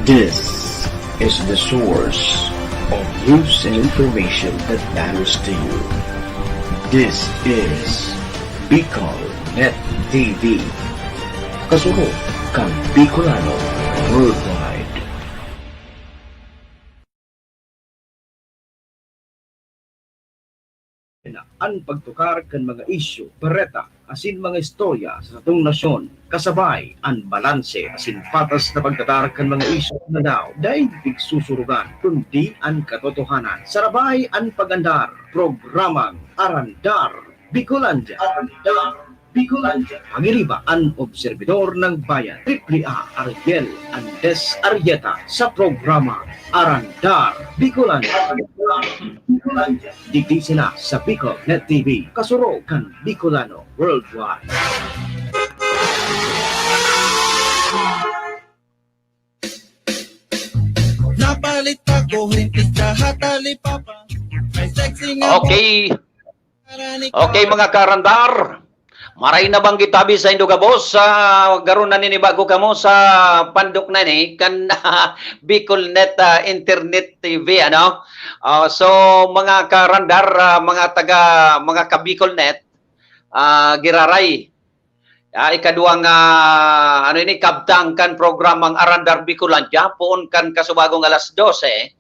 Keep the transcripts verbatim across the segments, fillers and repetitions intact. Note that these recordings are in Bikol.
This is the source of news and information that matters to you. This is Bicol Net T V. Kasurog kan Bicolano Worldwide. An pagtukar kan mga isyu, bareta, asin mga istorya sa satong nasyon, kasabay an balanse asin patas na pagtatar kan mga isyu na daw dai pigsusurugan, kundi an katotohanan. Sarabay an pag-andar, programang Arandar Bicolandia. Arandar Bicolandia. Pagiriba an obserbidor ng bayan, Triple A Ariel Andes Arrieta sa programa Arandar Bicolandia. Arandar Bicolandia. Digdi sila sa Bicol Net T V, kasurog kan Bicolano Worldwide. Napalit pa ko, hintis ka, hata lipapa. May sexy nga Okay. Okay, mga karandar. Maray na bang gitabi sa indo gabos? Sa garo na ninibago kamo sa pandok na ni kan Bicol Net, ah, Internet T V, ano? Ah, so, mga karandar, ah, mga taga, mga ka-Bicol Net, ah, giraray. Ah, ikaduwang, ah, ano ini, kabtang kan programang Arandar Bicolandia, poon kan kasubagong alas dose,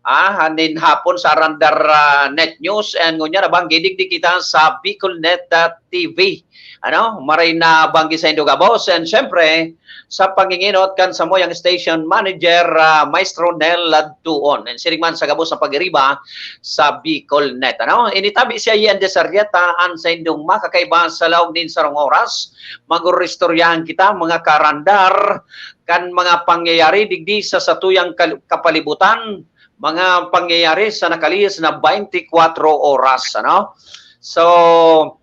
ah, nin hapon sa Arandar, ah, Net News. And ngunyan, abang gidigdi kita sa Bicol Net, ah, T V. Ano, maray na banggi sa indo gabos. And syempre, sa panginginot kan samuyang station manager, ah, Maestro Nel Ladtuon. And siring man sa gabos na pagiriba sa Bicol Net. Ano, initabi siya yan de Sarieta, an sa indong makakaiba sa laog nin sarong oras. Mag-oristoryahan kita, mga karandar, kan mga pangyayari digdi sa satuyang kal-, kapalibutan, mga pangyayari sa nakalihis na twenty-four oras, ano? So,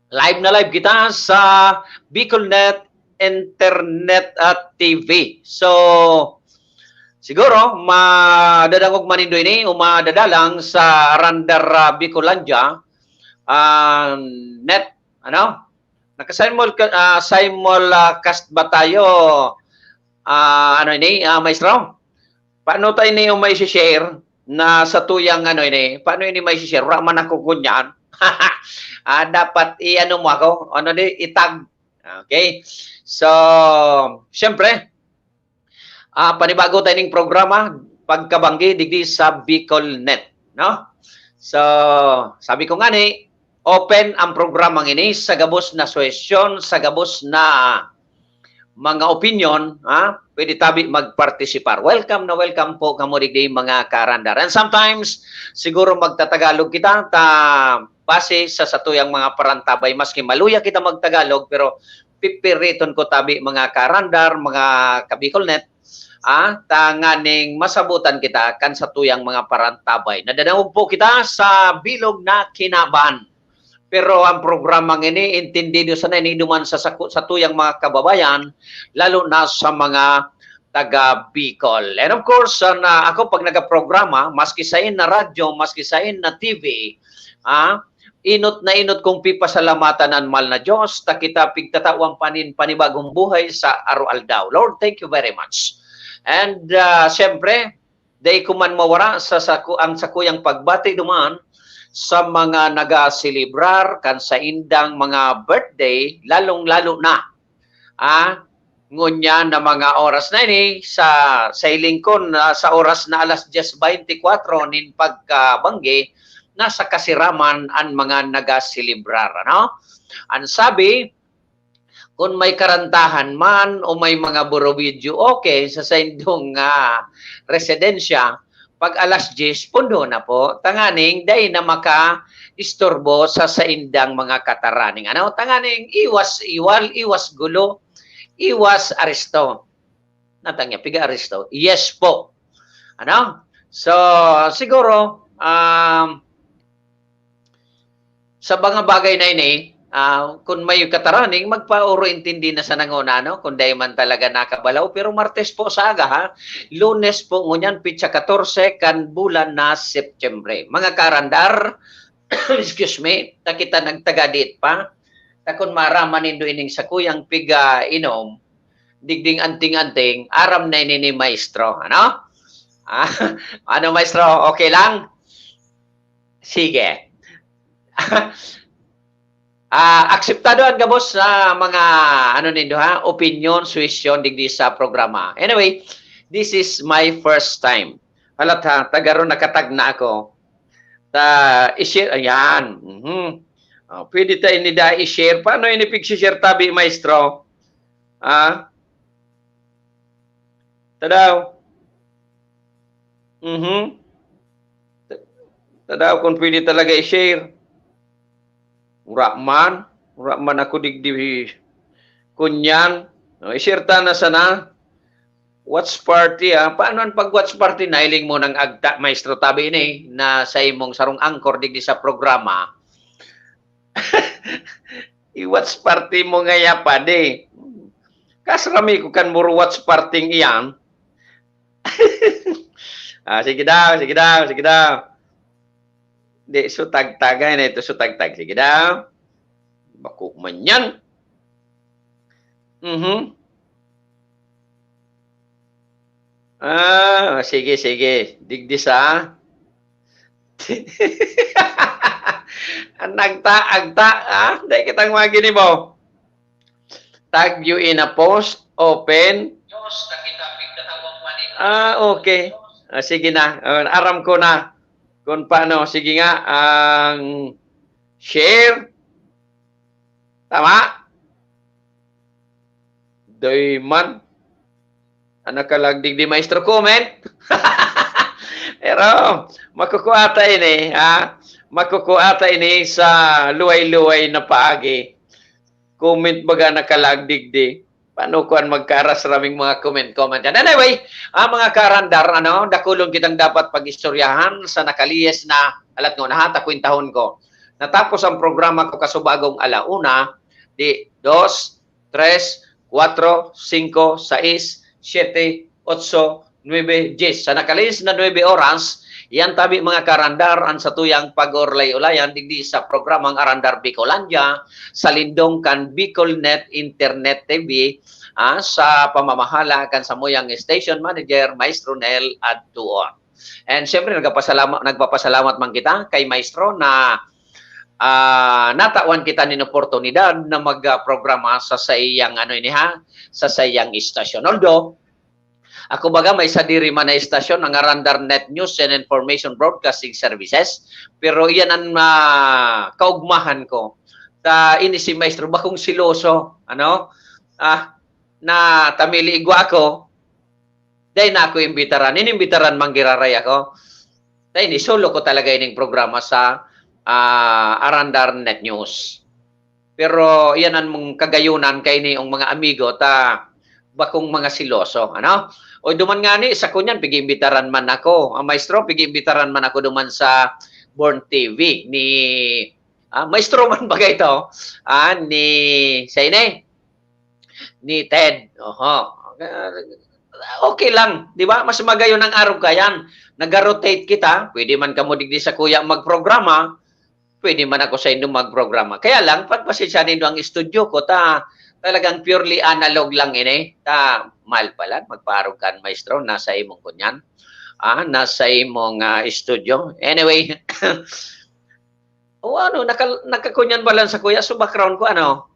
live na live kita sa Bicol Net Internet at T V. So, siguro, madadangog man nindo ini o madadalang sa Randar, ah, Bicolandia, ah, net, ano? Naka-simul-, ah, simulcast ba tayo? Ah, ano ini, ah, maestro? Paano tayo ini yung may share na sa tuyang ano ini? Paano ini may share? Wala man ako kunyan. Ah, dapat i-ano mo ako? Ano di? I-tag. Okay? So, syempre, ah, panibago tayo ning programa, pagkabanggi, digdi sa Bicol Net, no? So, sabi ko nga ni, open ang programang ini sa gabos na suhestyon, sa gabos na mga opinyon, ha? Pwede tabi magpartisipar. Welcome na welcome po kamo digdi, mga karandar. And sometimes, siguro magtatagalog kita, ta base sa satuyang mga parantabay, maski maluya kita magtagalog, pero pipiriton ko tabi, mga karandar, mga ka-Bicol Net, ah, tanganing masabutan kita kan satuyang mga parantabay. Nadadangog po kita sa bilog na kinaban. Pero ang programang ini, intindido sana ini duman sa saku-, satuyang mga kababayan, lalo na sa mga taga Bicol. And of course, ah, na ako pag nagaprograma, maski sain na radyo, maski sain na T V, ah, inot na inot kong pipasalamatan an mahal na Diyos, ta kita pigtatawan pa nin panibagong buhay sa aroaldaw. Lord, thank you very much. And, ah, siyempre, dai ko man mawara sa saku-, ang sakuyang pagbati duman sa mga nagaselebrar kan saindang mga birthday, lalong-lalo na, ah, ngunyan na mga oras na ini, sa, sa hiling ko na sa oras na alas dyes beintikwatro nin pagkabanggi, nasa kasiraman an mga nagaselebrar, ano? An sabi, kun may karantahan man o may mga burubilyo, okay, sa saindong, ah, residensya, pag alas dyes, pundo na po, tanganing dai na makaistorbo sa saindang mga kataraning. Ano? Tanganing iwas iwal, iwas gulo, iwas aresto. Natang niya, piga-aresto. Yes po. Ano? So, siguro, um, sa mga bagay na ini, ah, kun may kataraning, magpaoro intindi na sa nanguna, no? Kun dai man talaga nakabalaw. Pero Martes po sa aga, ha? Lunes po ngunyan, petsa katorse kan bulan na Setyembre. Mga karandar, excuse me, ta kita nagtagadit pa. Ta kun maraman nindo ining sakuyang piga-inom, digding anting-anting, aram na ini ni maestro, ano? Ah, ano, maestro, okay lang? Sige. Ah, akseptado an gabos sa mga, ano nindo, ha, opinyon, suhestyon digdi sa programa. Anyway, this is my first time. Halat ha, tagaro nakatag na ako. Ta, i-share, ayan. Mhm. Oh, pwede ta ini da i-share. Paano ini pig-share tabi, maestro? Ah? Tadaw. Mhm. Tadaw kung pwede talaga i-share. Wala man. Wala man ako digdi kunyan. No, i-share ta na sana. Watch party, ah. Paano ang pag-watch party? Nailing mo ng agta, maestro, tabi ini, na sa imong sarong anchor digdi sa programa. I-watch party mo ngaya, padi. Kasrami ko kan muro watch party iyan. Ah, sige daw, sige daw, sige daw. Di, sutagtag, ay na ito, sutagtag. Sige daw. Bako man yan. Mhm. Ah, sige, sige. Digdi sa. Ang nagta, agta, ah? Dahil kitang mga ginibo. Tag you in a post, open. Ah, okay. Ah, sige na. Ah, aram ko na kung paano. Sige nga, ang share. Tama? Doy man. Ang nakalagdig di maestro comment. Pero, makukuha ta ini, ha? Makukuha ta ini sa luway-luway na paagi. Comment baga nakalagdig di. Paano kuan magkaras raming mga comment, comment yan? Anyway, ah, mga karandar, ano, dakulon kitang dapat pag-istoryahan sa nakalihis na alat nga unahan ta, kwentahon ko. Natapos ang programa ko kasubagong ala una, di dos, tres, kwatro, singko, sais, siyete, otso, nuebe, dyes. Sa nakalihis na nuebe oras, yan tabi, mga karandar, ang satuyang pag-orlay-ulayan digdi sa programang Arandar Bicolandia, sa lindong kan Bicolnet Internet T V, ah, sa pamamahala kan samuyang station manager, Maestro Nel Adtuon. And siyempre, nagpapasalamat, nagpapasalamat man kita kay Maestro na, ah, natawan kita nin oportunidad na magprograma sa saiyang, ano ini ha, sa saiyang istasyon. Although, ako baga may sadiri man na istasyon, ang Arandar Net News and Information Broadcasting Services, pero iyan ang, ah, kaugmahan ko. Ta ini si Maestro, bakong siloso, ano? Ah, na tamili igwa ako, dai na ako imbitaran. Inimbitaran man giraray ako. Dai ni solo ko talaga ining programa sa, ah, Arandar Net News. Pero iyan an mong kagayunan kaini, ang mga amigo ta bakong mga siloso, ano? O duman ngani, sa kunyan, pig-iimbitaran man ako. Ang maestro, pig-iimbitaran man ako duman sa Born T V ni, ah, maestro man bagay to, ah, ni, sa ini, ni Ted. Oho. Ah, okay lang, di ba? Mas magayon ang arog kayan. Nag-rotate kita, pwede man kamo digdi sa kuya magprograma, pwede man ako sa indo magprograma. Kaya lang, pagpasensya nindo ang studio ko, ta, talagang purely analog lang ini. Ta, mahal pala, magpaarog kan maestro, nasa imong kunyan. Ah, nasa imong, ah, studio. Anyway, o ano, naka-, nakakunyan ba lang sa kuya? So, background ko, ano?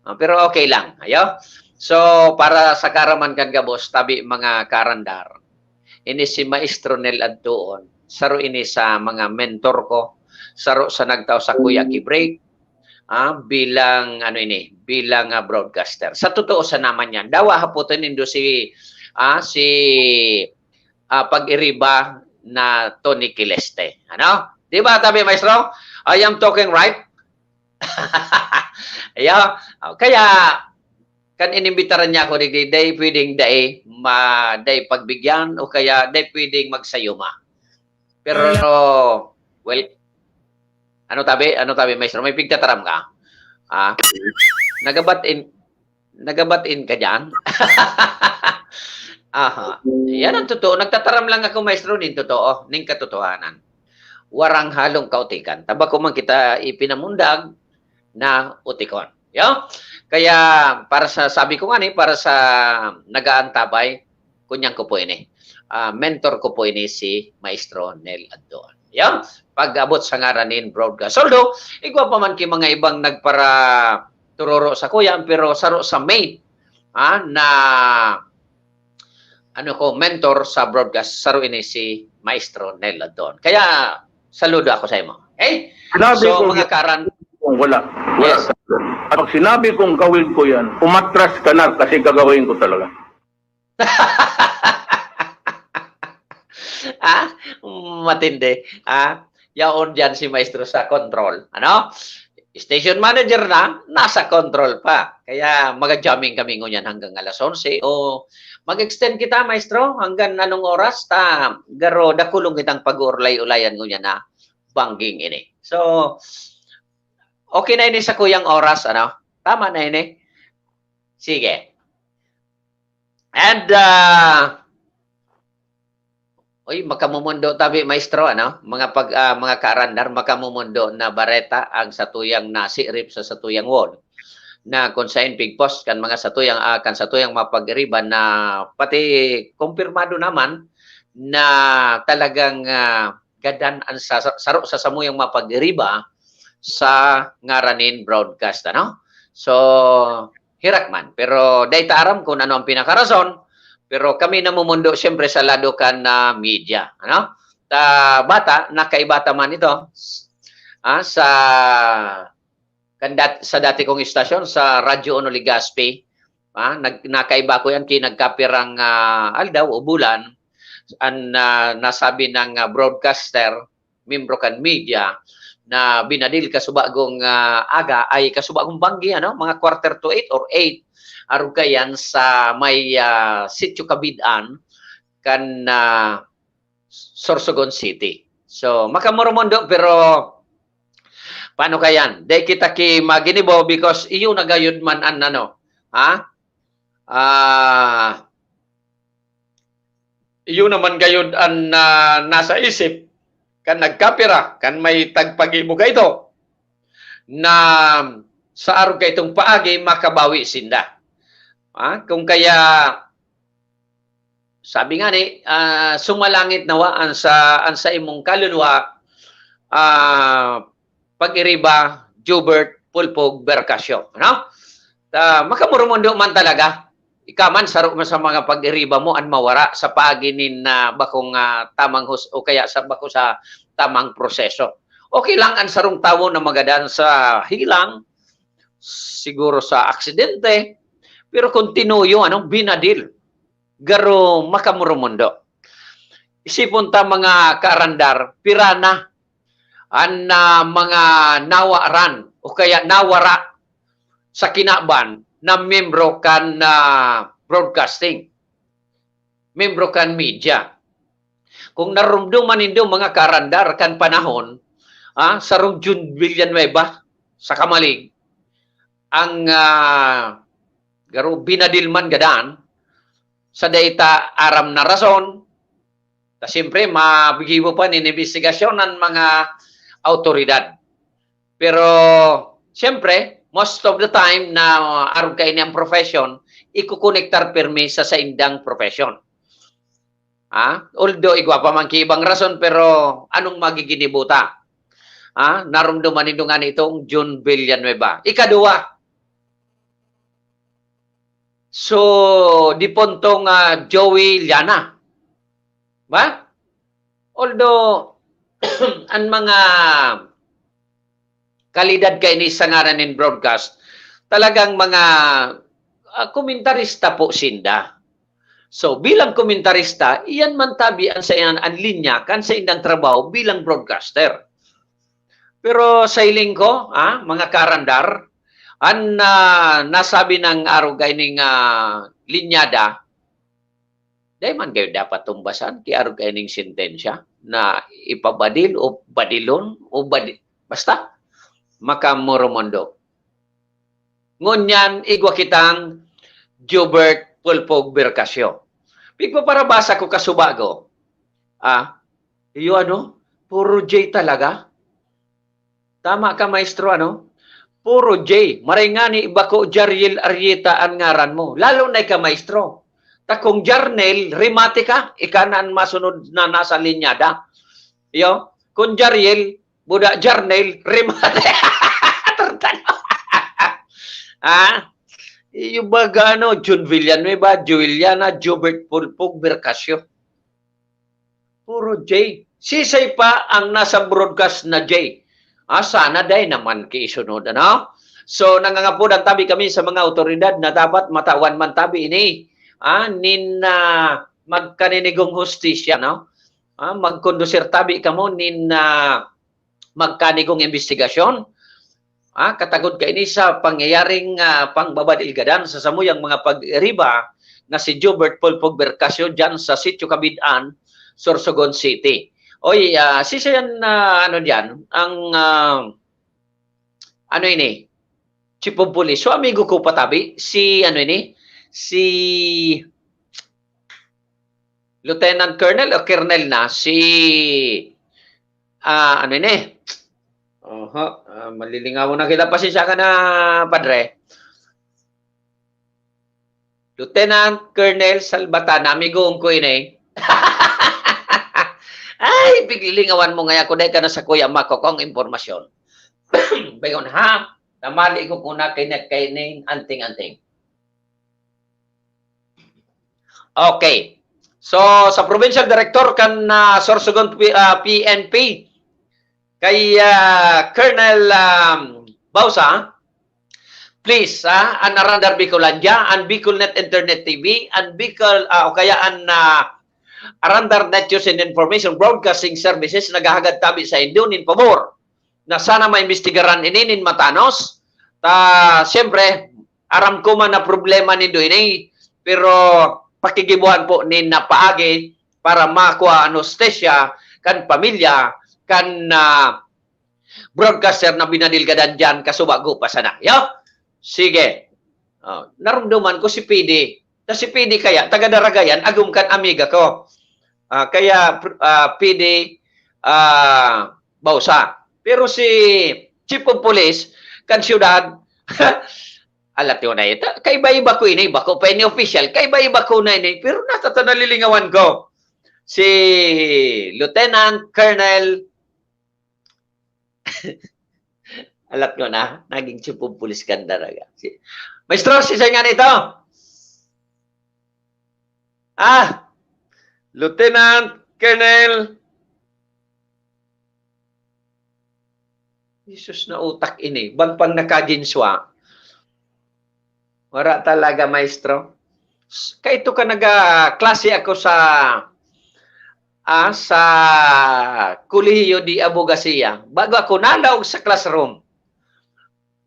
Ah, pero okay lang. Ayo. So, para sa karaman kan gabos, tabi mga karandar. Ini si Maestro Nel Adtuon. Saro ini sa mga mentor ko. Saro sa nagtao sa Kuya Ki Break, ah, bilang, ano ini, bilang, ah, broadcaster. Sa totoo sa naman yan, dawa hapoton nindo si, ah, si, ah, pag-iriba na Tony Kileste. Ano? Di ba, tabi, maestro? I am talking right? Ayo. Oh, kaya, kan inimbitaran niya ako digdi, dai pwedeng dai ma-, dai pagbigyan o kaya dai pwedeng magsayuma. Pero, well, ano tabi? Ano tabi, maestro? May pigtataram ka? Ah, nagabat-in, nagabat-in ka diyan? Aha. Yan ang totoo. Nagtataram lang ako, maestro, nin totoo, nin katotohanan. Warang halong kautikan. Ta bako man kita ipinamundag na utikon. Yo? Kaya para sa, sabi ko nga ni, para sa nagaantabay, kunyang ko po ini. Ah, mentor ko po ini si Maestro Nel Adon. Yo? Pag-abot sa ngaran nin broadcast. Although, igwa pa man ki mga ibang nagpara turoro sa kuya, pero saro sa main, ah, na ano ko, mentor sa broadcast, saro ini si Maestro Nel Adon. Kaya, saludo ako sa imo. Okay? Sinabi So, ko mga karan, kung wala. Wala. Yes. At pag sinabi kong gawin ko yan, umatras ka na kasi gagawin ko talaga. Ah, matindi. Ah, yaon diyan si Maestro sa control. Ano? Station manager na, nasa control pa. Kaya maga-jamming kami ngunyan hanggang alas onse o mag-extend kita, Maestro, hanggang anong oras ta garo dakulong kitang pag-uurlay-ulayan ngunyan na bangging ini. So, okay na ini sa kuyang oras, ano? Tama na ini. Sige. And, ah, uy, makamumundo tabi, maestro, ano? Mga pag, ah, mga kaarandar, makamumundo na bareta ang satuyang nasirip sa satuyang wall. Na kung sain pigpost kan mga satuyang, ah, kan satuyang mapag-iriba na pati kumpirmado naman na talagang, ah, gadan an sa, sa, saro sa samuyang mapag-iriba sa ngaran nin broadcast, ano? So, hirak man. Pero dai ta aram kung ano ang pinakarason, pero kami namumundo siyempre sa lado kan, ah, media, ano? Ta bata, nakaiba ta man ito, ah, sa kan dat-, sa dati kong istasyon, sa Radyo Uno Legazpi, ah, nag-, nakaiba ko yan, ki nagkapirang, ah, aldaw o bulan, an, ah, nasabi ng, ah, broadcaster, membro kan media, na binadil kasubagong, ah, aga, ay kasubagong banggi, ano, mga quarter to eight or eight, arog kayan sa may, ah, Sitio Cabidan, kan, ah, Sorsogon City. So, makamoromondo, pero paano kayan? Dai kita ki maginibo because iyo na gayud man an ano, ha? Ah, iyo naman gayud an, ah, nasa isip kan nagkapira, kan may tagpagibo kaito na sa arog kaitong paagi makabawi sinda. Ha? Kung kaya, sabi nga ni, ah, sumalangit nawa an sa, an sa imong kaluluwa, ah, pag-iriba, Jubert Pulpog Bercasio, ano? Ta, makamoromondo man talaga. Ika man, saro man sa mga pag-iriba mo, an mawara sa paagi nin, ah, bakong, ah, tamang hus-, o kaya sa bako sa tamang proseso. Okay lang an sarong tawo na magadan sa hilang, siguro sa aksidente, pero kung tinuyo, ano, binadil, garo makamoromondo. Isipon ta, mga kaarandar, pira na an, ah, mga nawaran o kaya nawara sa kinaban na miyembro kan, ah, broadcasting, miyembro kan media. Kung narumduman nindo, mga kaarandar, kan panahon, ah, sarong Jun Villanueva sa Camalig, ang, ah, garo binadil man gadan, sa dai ta aram na rason, ta siyempre, mabigibo pa nin imbestigasyon ng mga awtoridad. Pero, siyempre, most of the time na arog kaini ang profession, ikokonektar pirmi sa saindang profession. Ah, although igwa pa man ki ibang rason, pero anong magiginibo ta? Ah, narumduman nindo nga nitong Jun Villanueva. Ikaduwa, so, dipontong, ah, Joey Llana. Ba? Although, ang mga kalidad kaini sa ngaran nin broadcast, talagang mga, ah, komentarista po sinda. So, bilang komentarista, iyan man tabi an sa, an linya kan saindang trabaho bilang broadcaster. Pero sa hiling ko, ah, mga kaarandar, an, ah, nasabi ng arog kaining, ah, linyada, dai man kayo dapat tumbasan ki arog kaining sentensya na ipabadil o badilon o badi-, basta, makamoromondo. Ngunyan, igwa kitang Jubert Pulpog Bercasio. Pigpaparabasa ko kasubago. Ah, iyo ano? Puro J talaga? Tama ka, maestro, ano? Puro J. Maray ngani, bako Jariel Arrieta an ngaran mo. Lalo na ika, maestro. Ta kung Jarnel, remate ka, ika na an masunod na nasa linyada. Iyo, kung Jariel, buda Jarnel, remate. Tartan. Ha? Iyo baga, ano, Jun Villanueva, Juliana, Jobert Pulpog, Bercasio. Puro J. Sisay pa ang nasa broadcast na J. Ah, sana dai naman kiisunod, ano? So, nangangapodan tabi kami sa mga awtoridad na dapat matawan man tabi ini, ah, nin, ah, magkaninigong hustisya, no? Ah, magkondusir tabi kamo nin, ah, magkanigong imbestigasyon. Ah, katagod kaini sa pangyayaring, ah, pangbabadilgadan sa samuyang mga pag-iriba na si Jobert Pulpog Bercasio diyan sa Sitio Kabid-an, Sorsogon City. Oy, ah, sisay an, ah, ano diyan, ang, ah, ano ini, Chief of Police. So, amigo ko patabi, si, ano ini, si Lieutenant Colonel o Colonel na, si, ah, ano ini? Oho, ah, malilingaw na kita. Pasensya ka na, Padre. Lieutenant Colonel Salbatana, amigoon ko ini. Ay, piglilingawan mo ngaya ko, dai ka na sa kuya makukong impormasyon. Bayon ha, namali ko kuna kay, kay ning anting-anting. Okay. So, sa provincial director kan, ah, Sorsogon P-, ah, P N P, kay, ah, Colonel, um, Bausa, please, ah, an Arandar Bicolandia, an Bicolnet Internet T V, an Bicol, ah, o kaya an, ah, Arandar Net News and Information Broadcasting Services, naghahagad tabi sa indo nin pabor na sana maimbestigaran ini nin matanos. Ta, siyempre, aram ko man na problema nindo ini, pero pakigibuhan po nin napaagi para makua an hustisya kan pamilya kan, ah, broadcaster na binadilgadan diyan, kasubago pa sana. Yo? Sige. Oh, narumduman ko si P D. Ta si P D kaya, taga Daraga yan, agom kan amiga ko. Ah, kaya, pr-, ah, P D, ah, Bausa. Pero si Chief of Police kan siyudad, alat yun na ito. Kaiba-iba ko ini, iba ko pa ini official. Kaiba-iba ko na ini. Pero natata nalilingawan ko. Si Lieutenant Colonel, alat ko na, naging Chief of Police kan Daraga. Si, Maestro, si saan nga nito? Ah, Lieutenant Colonel. Jesus na utak ini, bangpang nakaginswa. Wala talaga, maestro. S-, kaito ka nagaklase ako sa, ah, sa Kolehiyo de Abogacía. Bago ako nalaog sa classroom,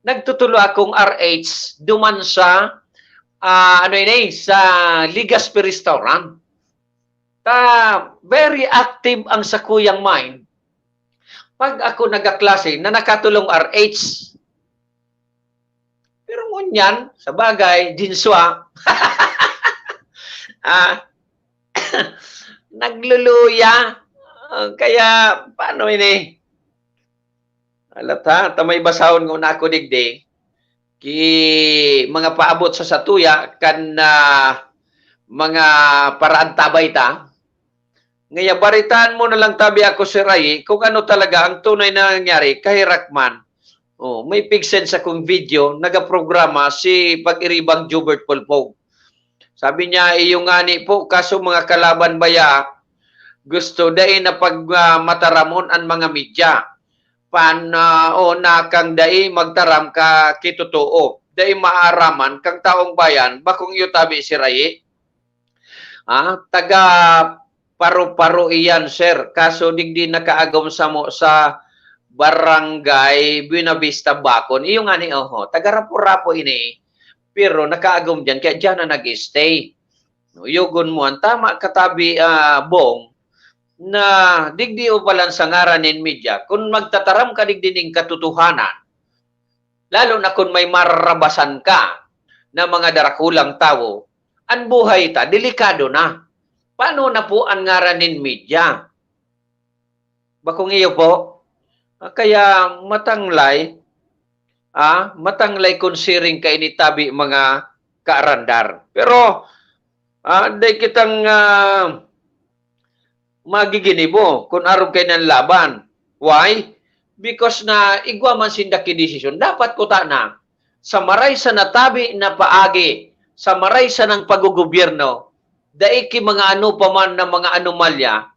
nagtutulo akong R H duman sa, ah, ano ini, sa Legazpi Restaurant. Ta, very active ang sakuyang mind. Pag ako nagaklase na nakatulong R H, pero ngunyan, sa bagay, ginswa. Ah, nagluluya. Ah, kaya, paano ini? Alat ha, ta may basahon nguna ako digdi, ki mga paabot sa satuya kan, ah, mga paraantabay ta. Ngaya, baritaan mo na lang tabi ako, Sir Ayi, kung ano talaga ang tunay na nangyari, kahirak man. Oh, may pigsen sa kong video, nagaprograma si Pag-iribang Jobert Polpog. Sabi niya, "Iyo ngani po, kaso mga kalaban baya, gusto dai na pag, ah, mataramon an mga media. Pan, ah, o na kang dai magtaram ka kitotoo. Dai maaraman kang taong bayan, bakong iyo tabi, Sir Ayi?" Ah, taga Paro-Paro iyan, sir. Kaso digdi nakaagom samo sa Barangay Buenavista, Bacon. Iyo ngani, oho. Taga Rapu-Rapu ini. Pero nakaagom diyan, kaya diyan na nag-stay. No, yugon mo, ang tama katabi, ah, Bong, na digdi o palan sa ngaran nin media, kung magtataram ka digdi ning katotohanan, lalo na kung may mararabasan ka na mga darakulang tawo, an buhay ta, delikado na. Paano na po an ngaran nin media? Bakong iyo po? Ah, kaya matanglay, Ah, matanglay kon siring kaini tabi, mga kaarandar. Pero, ah, dai kitang, ah, magiginibo kun arog kaiyan laban. Why? Because na igwa man sinda ki desisyon. Dapat kuta na, sa maray sa natabi na paagi, sa maray sa nang paggogobyerno, dai ki mga ano pa man na mga anomalya,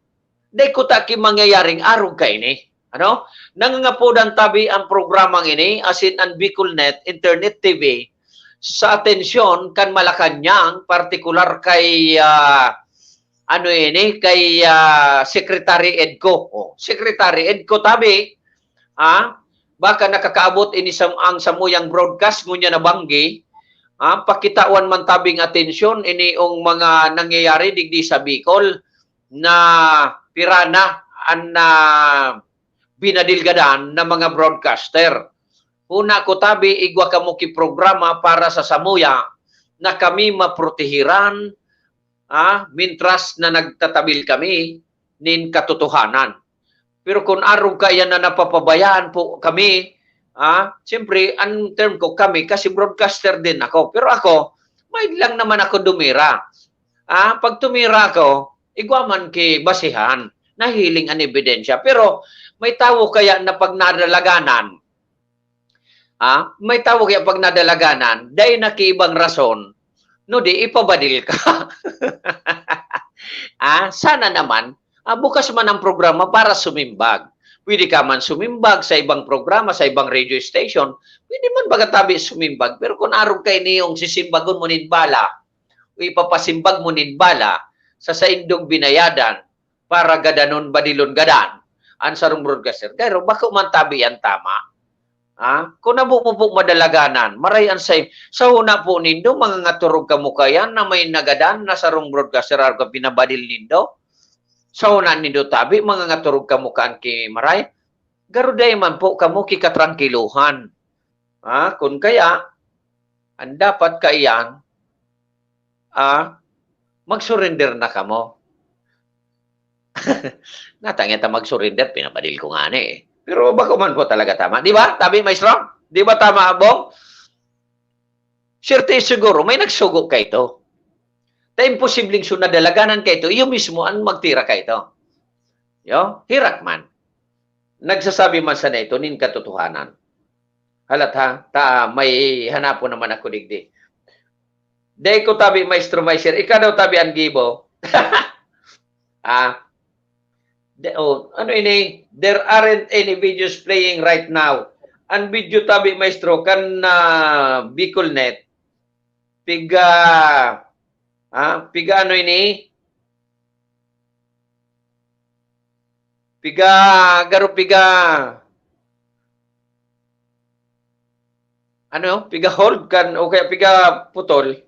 dai kuta ki mangyayaring arog kaini. Ano? Nangangapodan tabi ang programang ini, asin an Bicolnet Internet T V, sa atensyon kan Malacañang, partikular kay, ah, ano ini, kay, ah, Secretary Edco. Oh, Secretary Edco tabi, ah, baka nakakaabot ini sa, ang samuyang broadcast ngunyan na banggi, ah, pakitawan man tabing atensyon ini ong mga nangyayari digdi sa Bicol na pira na an, ah, binadil gadan na mga broadcaster. Huna ko tabi, igwa kamo ki programa para sa samuya na kami maprotehiran, ah, mintras na nagtatabil kami nin katotohanan. Pero kun arog kaiyan na napapabayaan po kami, ah, siyempre, ang term ko, kami, kasi broadcaster din ako. Pero ako, maid lang naman ako dumira. Ah, pag tumira ako, igwa man ki basihan, nahiling an ebidensya. Pero may tawo kaya na pag nadalaganan, ah, may tawo kaya pag nadalaganan, dai na ki ibang rason, no di ipabadil ka. Ah, sana naman, ah, bukas man ang programa para sumimbag. Pwede ka man sumimbag sa ibang programa, sa ibang radio station. Pwede man baga tabi sumimbag. Pero kung arog kay niyong sisimbagon mo nin bala, o ipapasimbag mo nin bala sa saindong binayadan para gadanon, badilon gadan an sarong broadcaster. Pero bako man tabi yan tama. Ha? Kung nabo mo po madalaganan, maray an say, sa huna po nindo, mga ngaturog kamo kayan na may nagadan na sarong broadcaster, arog ka pinabadil nindo. Sa huna nindo tabi, mga ngaturog kamo kaan ki maray. Garo dai man po kamo ki katrangkiluhan. Ha? Kun kaya, ang dapat kaiyan, ah, mag-surrender na kamo. Natangya ta mag-surrender, pinabadil ko ngani eh. Pero bako man po talaga tama. Di ba? Tabi, maestro? Di ba tama, Bong? Siyerte siguro, may nagsugo kaito. Ta imposibleng so nadalaganan kaito, iyo mismo ang magtira kaito. Yo? Hirak man. Nagsasabi man sana ito nin katotohanan. Halat ha? Ta, may hanapon naman ako digdi. Dai ko tabi, Maestro Maiser. Ika daw tabi an gibo. Ah. De, oh, ano ini? There aren't any videos playing right now. An video tabi, Maestro, kan, ah, Bicolnet. Piga, ah, piga ano ini? Piga, garo piga, ano, piga hold kan, o kaya piga putol.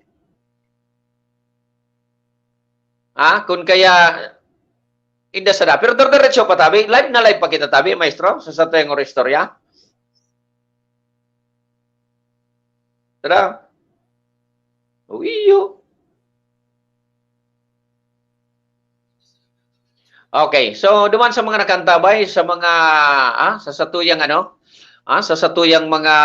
Ha? Kun kaya, inda sana. Pero dire-diretso pa tabi. Live na live pa kita tabi, maestro, sa satuyang istorya. Tara. O, iyo. Okay, so duman sa mga nakantabay, sa mga, ah, sa satuyang ano, ah, sa satuyang mga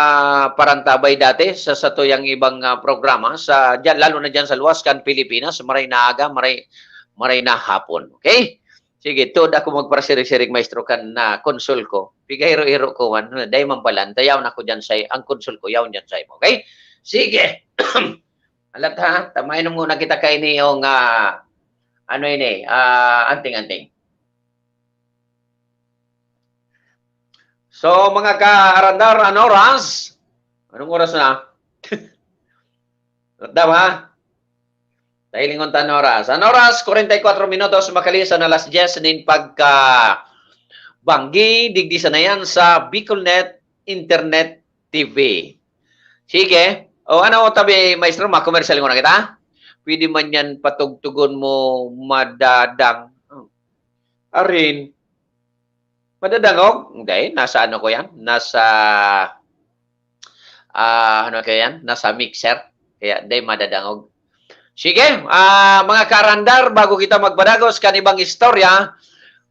parantabay dati, sa satuyang ibang, ah, programa, sa, dyan, lalo na dyan sa luwas kan Pilipinas, maray na aga, maray, maray na hapon. Okay? Sige, tuod ako magparasirig-sirig, maestro, kan na konsol ko. Pigahiro-hiro ko man, dai man pala, antayaw na ko dyan sa, ang konsol ko, yaon dyan sa imo. Okay? Sige. Alat ha, tamay nung muna kita kaini yung, ah, ano ini, ah, anting-anting. So, mga kaarandar, ano oras? Anong oras na? Alat daw, ha? Tahilingon ta an oras. An oras, kwarenta y kwatro minutos, makalis an alas dyes nin pagka banggi, digdi sana yan sa Bicolnet Internet T V. Sige. O ano, tabi, maestro, makomersyal muna kita? Pwede man yan patugtugon mo, madadang. Arin. Madadangog? Hindi. Nasa ano ko yan? Nasa, ah, ano ko yan? Nasa mixer. Kaya hindi madadangog. Sige, ah, mga karandar, bago kita magpadagos kan ibang istorya,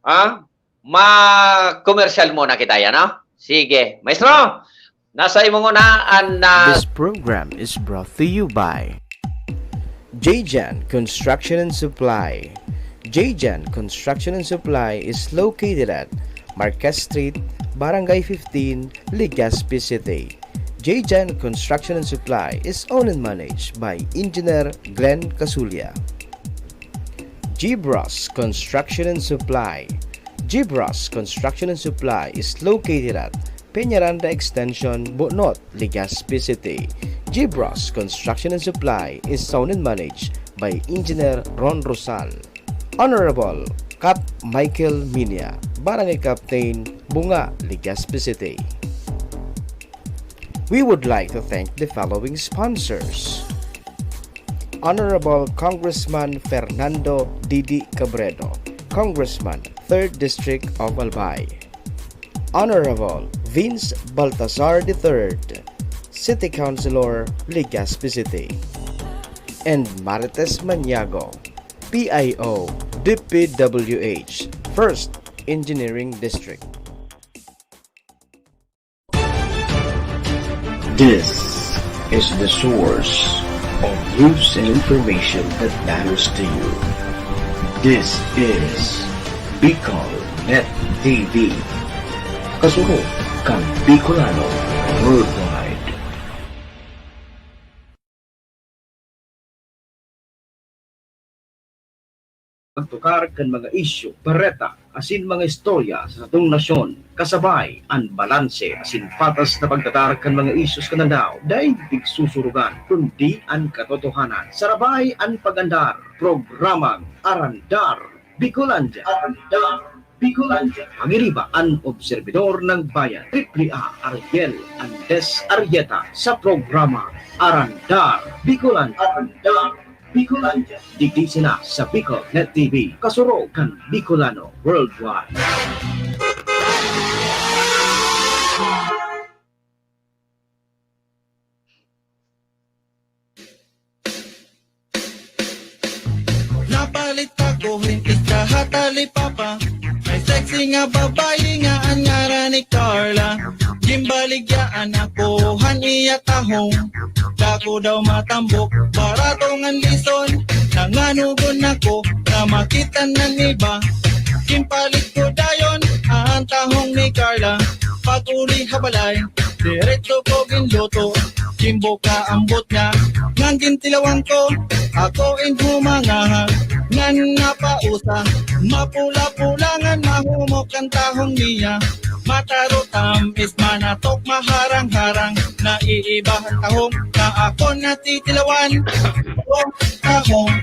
ah, ma-commercial muna kita yan, no? Sige. Maestro, Nasa imo nguna an, ah, This program is brought to you by J J N Construction and Supply. J J N Construction and Supply is located at Marquez Street, Barangay fifteen, Legazpi City. J J N Construction and Supply is owned and managed by Engineer Glenn Casulia. Gibras Construction and Supply. Gibras Construction and Supply is located at Peñaranda Extension, Bunot, Legazpi City. Gibras Construction and Supply is owned and managed by Engineer Ron Rosal. Honorable Cap Michael Minia, Barangay Captain, Bunga, Legazpi City. We would like to thank the following sponsors. Honorable Congressman Fernando Didi Cabredo, Congressman, Third District of Albay. Honorable Vince Baltazar the third, City Councilor, Legazpi City. And Marites Maniago, P I O, D P W H, First Engineering District. This is the source of news and information that matters to you. This is Bicol Net T V. Kasurog kan Bicolano Worldwide. Pagtukar kan mga isyu, bareta, asin mga istorya sa satong nasyon, kasabay an balanse asin patas na pagtatar kan mga isyu sa kanandaw, dai digdi susurugan, kundi an katotohanan. Sarabay an pag-andar, programang Arandar Bicolandia. Arandar Bicolandia. Pagiriba an obserbidor ng bayan, Triple A Ariel Andes Arrieta sa programa Arandar Bicolandia. Arandar Bicolandia. Digdi sana sa Bicol Net T V, kasurog kan Bicolano Worldwide. Napalit ako hing isda ha talipapa. May sexy nga babayi nga an ngaran ni Carla. Gimbaligyaan ako han iya tahong. Dako daw matambok, barato ngan lison. Nanganugon ako na makita nan iba. Gimpalit ko dayon an tahong ni Carla. Pag-uli ha balay, diretso ko ginluto. Kimbo ka ambot niya, ngan gintilawan ko, ako in humangaha, ngan napausa, mapula-pula ngan mahumok an tahong niya. Mataro tamis, manatok, maharang-harang, naiiba an tahong na ako natitilawan. O tahong,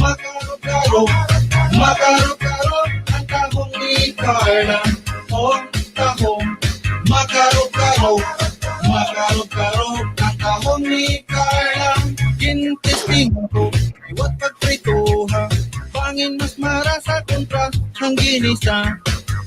makarog-karog, makarog-karog an tahong ni Carla. O tahong, makarog-karog, makarog-karog an tahong ni Carla. Gintistingan ko, liwat pagprituha, bangin mas marasa kontra an ginisa.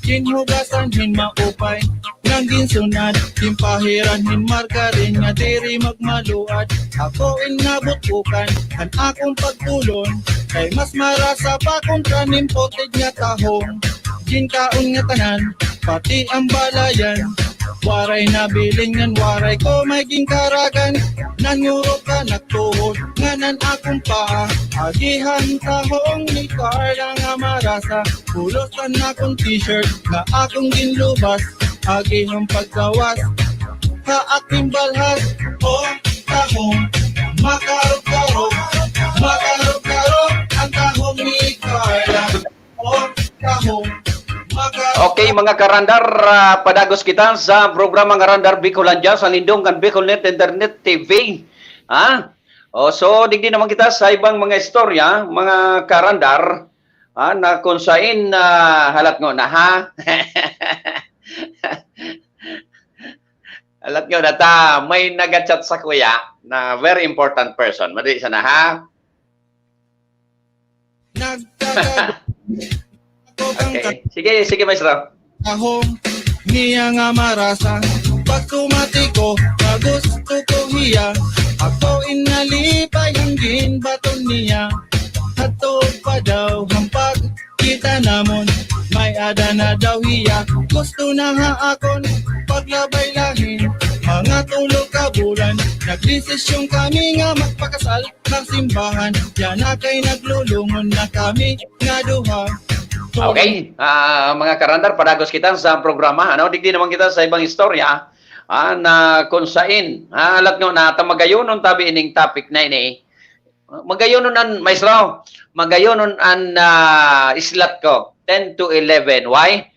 Ginhugasan hin maupay, ngan ginsunad, ginpahiran hin margarin nga diri magmaluad. Ako in nabutukan, an akong pagtulon, kay mas marasa pa kontra nin puti nga tahong. Ginkaon ngatanan, pati an balayan. Waray nabilin ngan waray ko may ginkaragan. Nangurot ka nagtuhod, ngan an akong paa. Agihan tahong ni Carla nga marasa. Pulos an akong t-shirt, na akong ginlubas. Agihan pagkawas, ha aking balhas. O tahong, makarog-karog, makarog-karog an tahong ni Carla. O tahong, makarog- Okay, mga karandar, ah, padagos kita sa programang Arandar Bicolandia sa lindong kan Bicolnet Internet T V. Ha? O, so, digdi naman kita sa ibang mga istorya, mga karandar, ha, na kung sain, ah, halat ngona, ha? Halat ngona ta, may nag-chat sakuya na very important person. Madali sana, ha? Nagkaka- Okay. Sige, sige, maestro. Tahong niya nga marasa. Pagtumati ko, na gusto ko hiya. Ako in nalipay ang ginbaton niya. Hatod pa daw hampag kita namon. May ada na daw hiya. Gusto na ha akon paglabay lahin. Mga tulo ka bulan, nagdesisyon kami nga magpakasal sa simbahan. Diyan na kay naglulungon na kami nga duha. Okay, ah, mga karandar, padagos kita sa programa. Ano, digdi naman kita sa ibang istorya, ah, na kung sain, ah, alat nga na, ta magayonon tabi ining topic na ini. Magayonon an, maestro, magayonon an, ah, islat ko, ten to eleven. Why?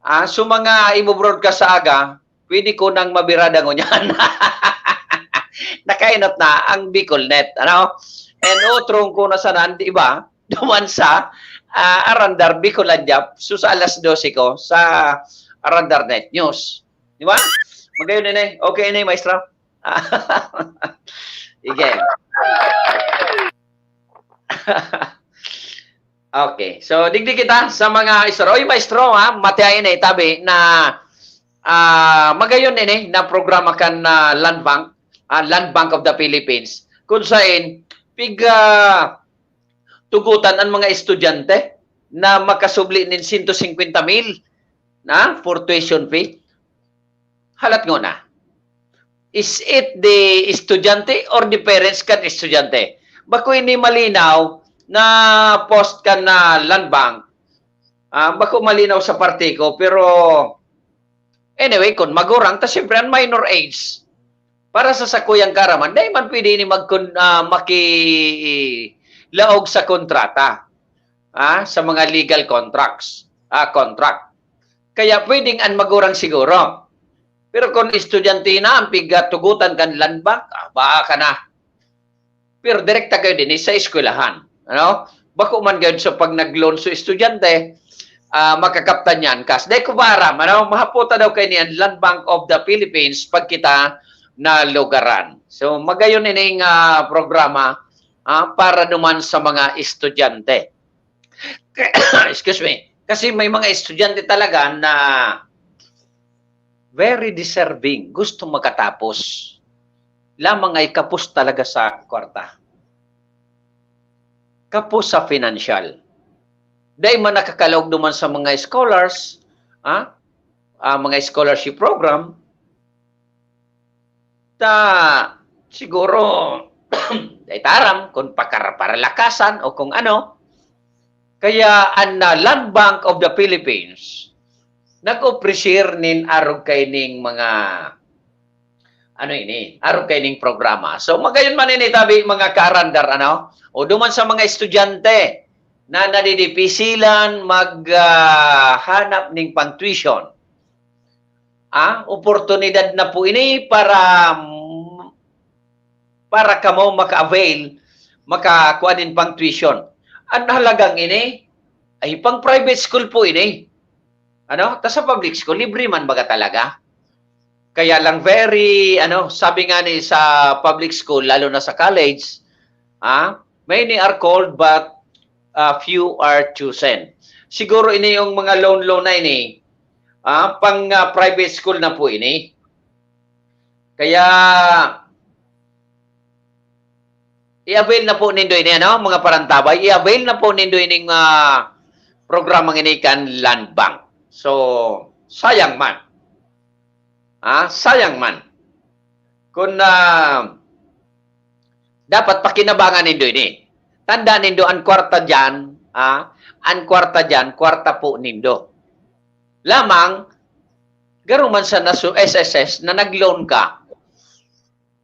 Ah, so mga imo-broadcast sa aga, pwede ko nang mabirada ngunyan. Nakainot na ang Bicolnet, ano? And otrong ko na sanan, di ba? Duman sa, ah, Arandar Bicolandia, so sa alas dose ko, sa Arandar Net News. Di ba? Magayon na eh. Okay na eh, maestro. Sige. Okay. So, digdi kita sa mga istorya. Oy, maestro, ha? Matiain na itabi na, ah, magayon ini na programa kan, ah, Land Bank, ah, Land Bank of the Philippines. Kung sain, pig, ah, tugutan ang mga estudyante na makasubli nin sento singkwenta mil na for tuition fee. Halat ngona. Is it the estudyante or the parents kan estudyante? Bako ini malinaw na post kan, ah, Land Bank. Ah, bako malinaw sa parte ko, pero anyway, kun magurang ta, siyempre, an minor age, para sa sakuyang kaaraman, dai man pwede ini magkon-, ah, makilaog sa kontrata, ah, sa mga legal contracts, ah, contract. Kaya pwedeng an magurang siguro. Pero kun estudyante na, an pigatugutan kan Land Bank, ah, baa ka na. Pero direkta kayo din sa eskwelahan, ano? Bako man gayud sa pag nag-loan sa estudyante, ah, makakaptan niyan kas. Dai ko ba aram, ano? Mahapota daw kayo niyan, Land Bank of the Philippines, pag kita nalugaran. So, magayon ining, ah, programa, ah, para naman sa mga estudyante. Excuse me. Kasi may mga estudyante talaga na very deserving, gusto makatapos. Lamang ay kapos talaga sa kwarta. Kapos sa financial. Dai man nakakalaog naman sa mga scholars, ah, ah, mga scholarship program, ta, siguro, dai ta aram kung pakar-, paralakasan o kung ano. Kaya an, ah, Land Bank of the Philippines, nag-ofrecer nin arog kaining mga, ano ini, arog kaining programa. So, magayon man ini tabi, mga kaarandar, ano? O duman sa mga estudyante na nadidipisilan mag, ah, hanap ning pang-tuition. Ah, oportunidad na po ini para, para kamo maka-avail, makakuha nin pang-tuition. An halagang ini ay pang-private school po ini. Ano? Ta sa public school, libre man baga talaga. Kaya lang very, ano, sabi nga ni sa public school, lalo na sa college, ah, many are called but, ah, few are chosen. Siguro ini yung mga loan-loan na ini, ah, pang, ah, private school na po ini. Kaya, i-avail na po nindo ini, ano, mga parantabay, i-avail na po nindo ining, ah, programang ini kan Land Bank. So, sayang man. Ah, sayang man. Kun, ah, dapat pakinabangan nindo ini. Tanda nindo, an kwarta diyan, ah, an kwarta diyan, kwarta po nindo. Lamang, garo man sa nasu-, S S S na nag-loan ka,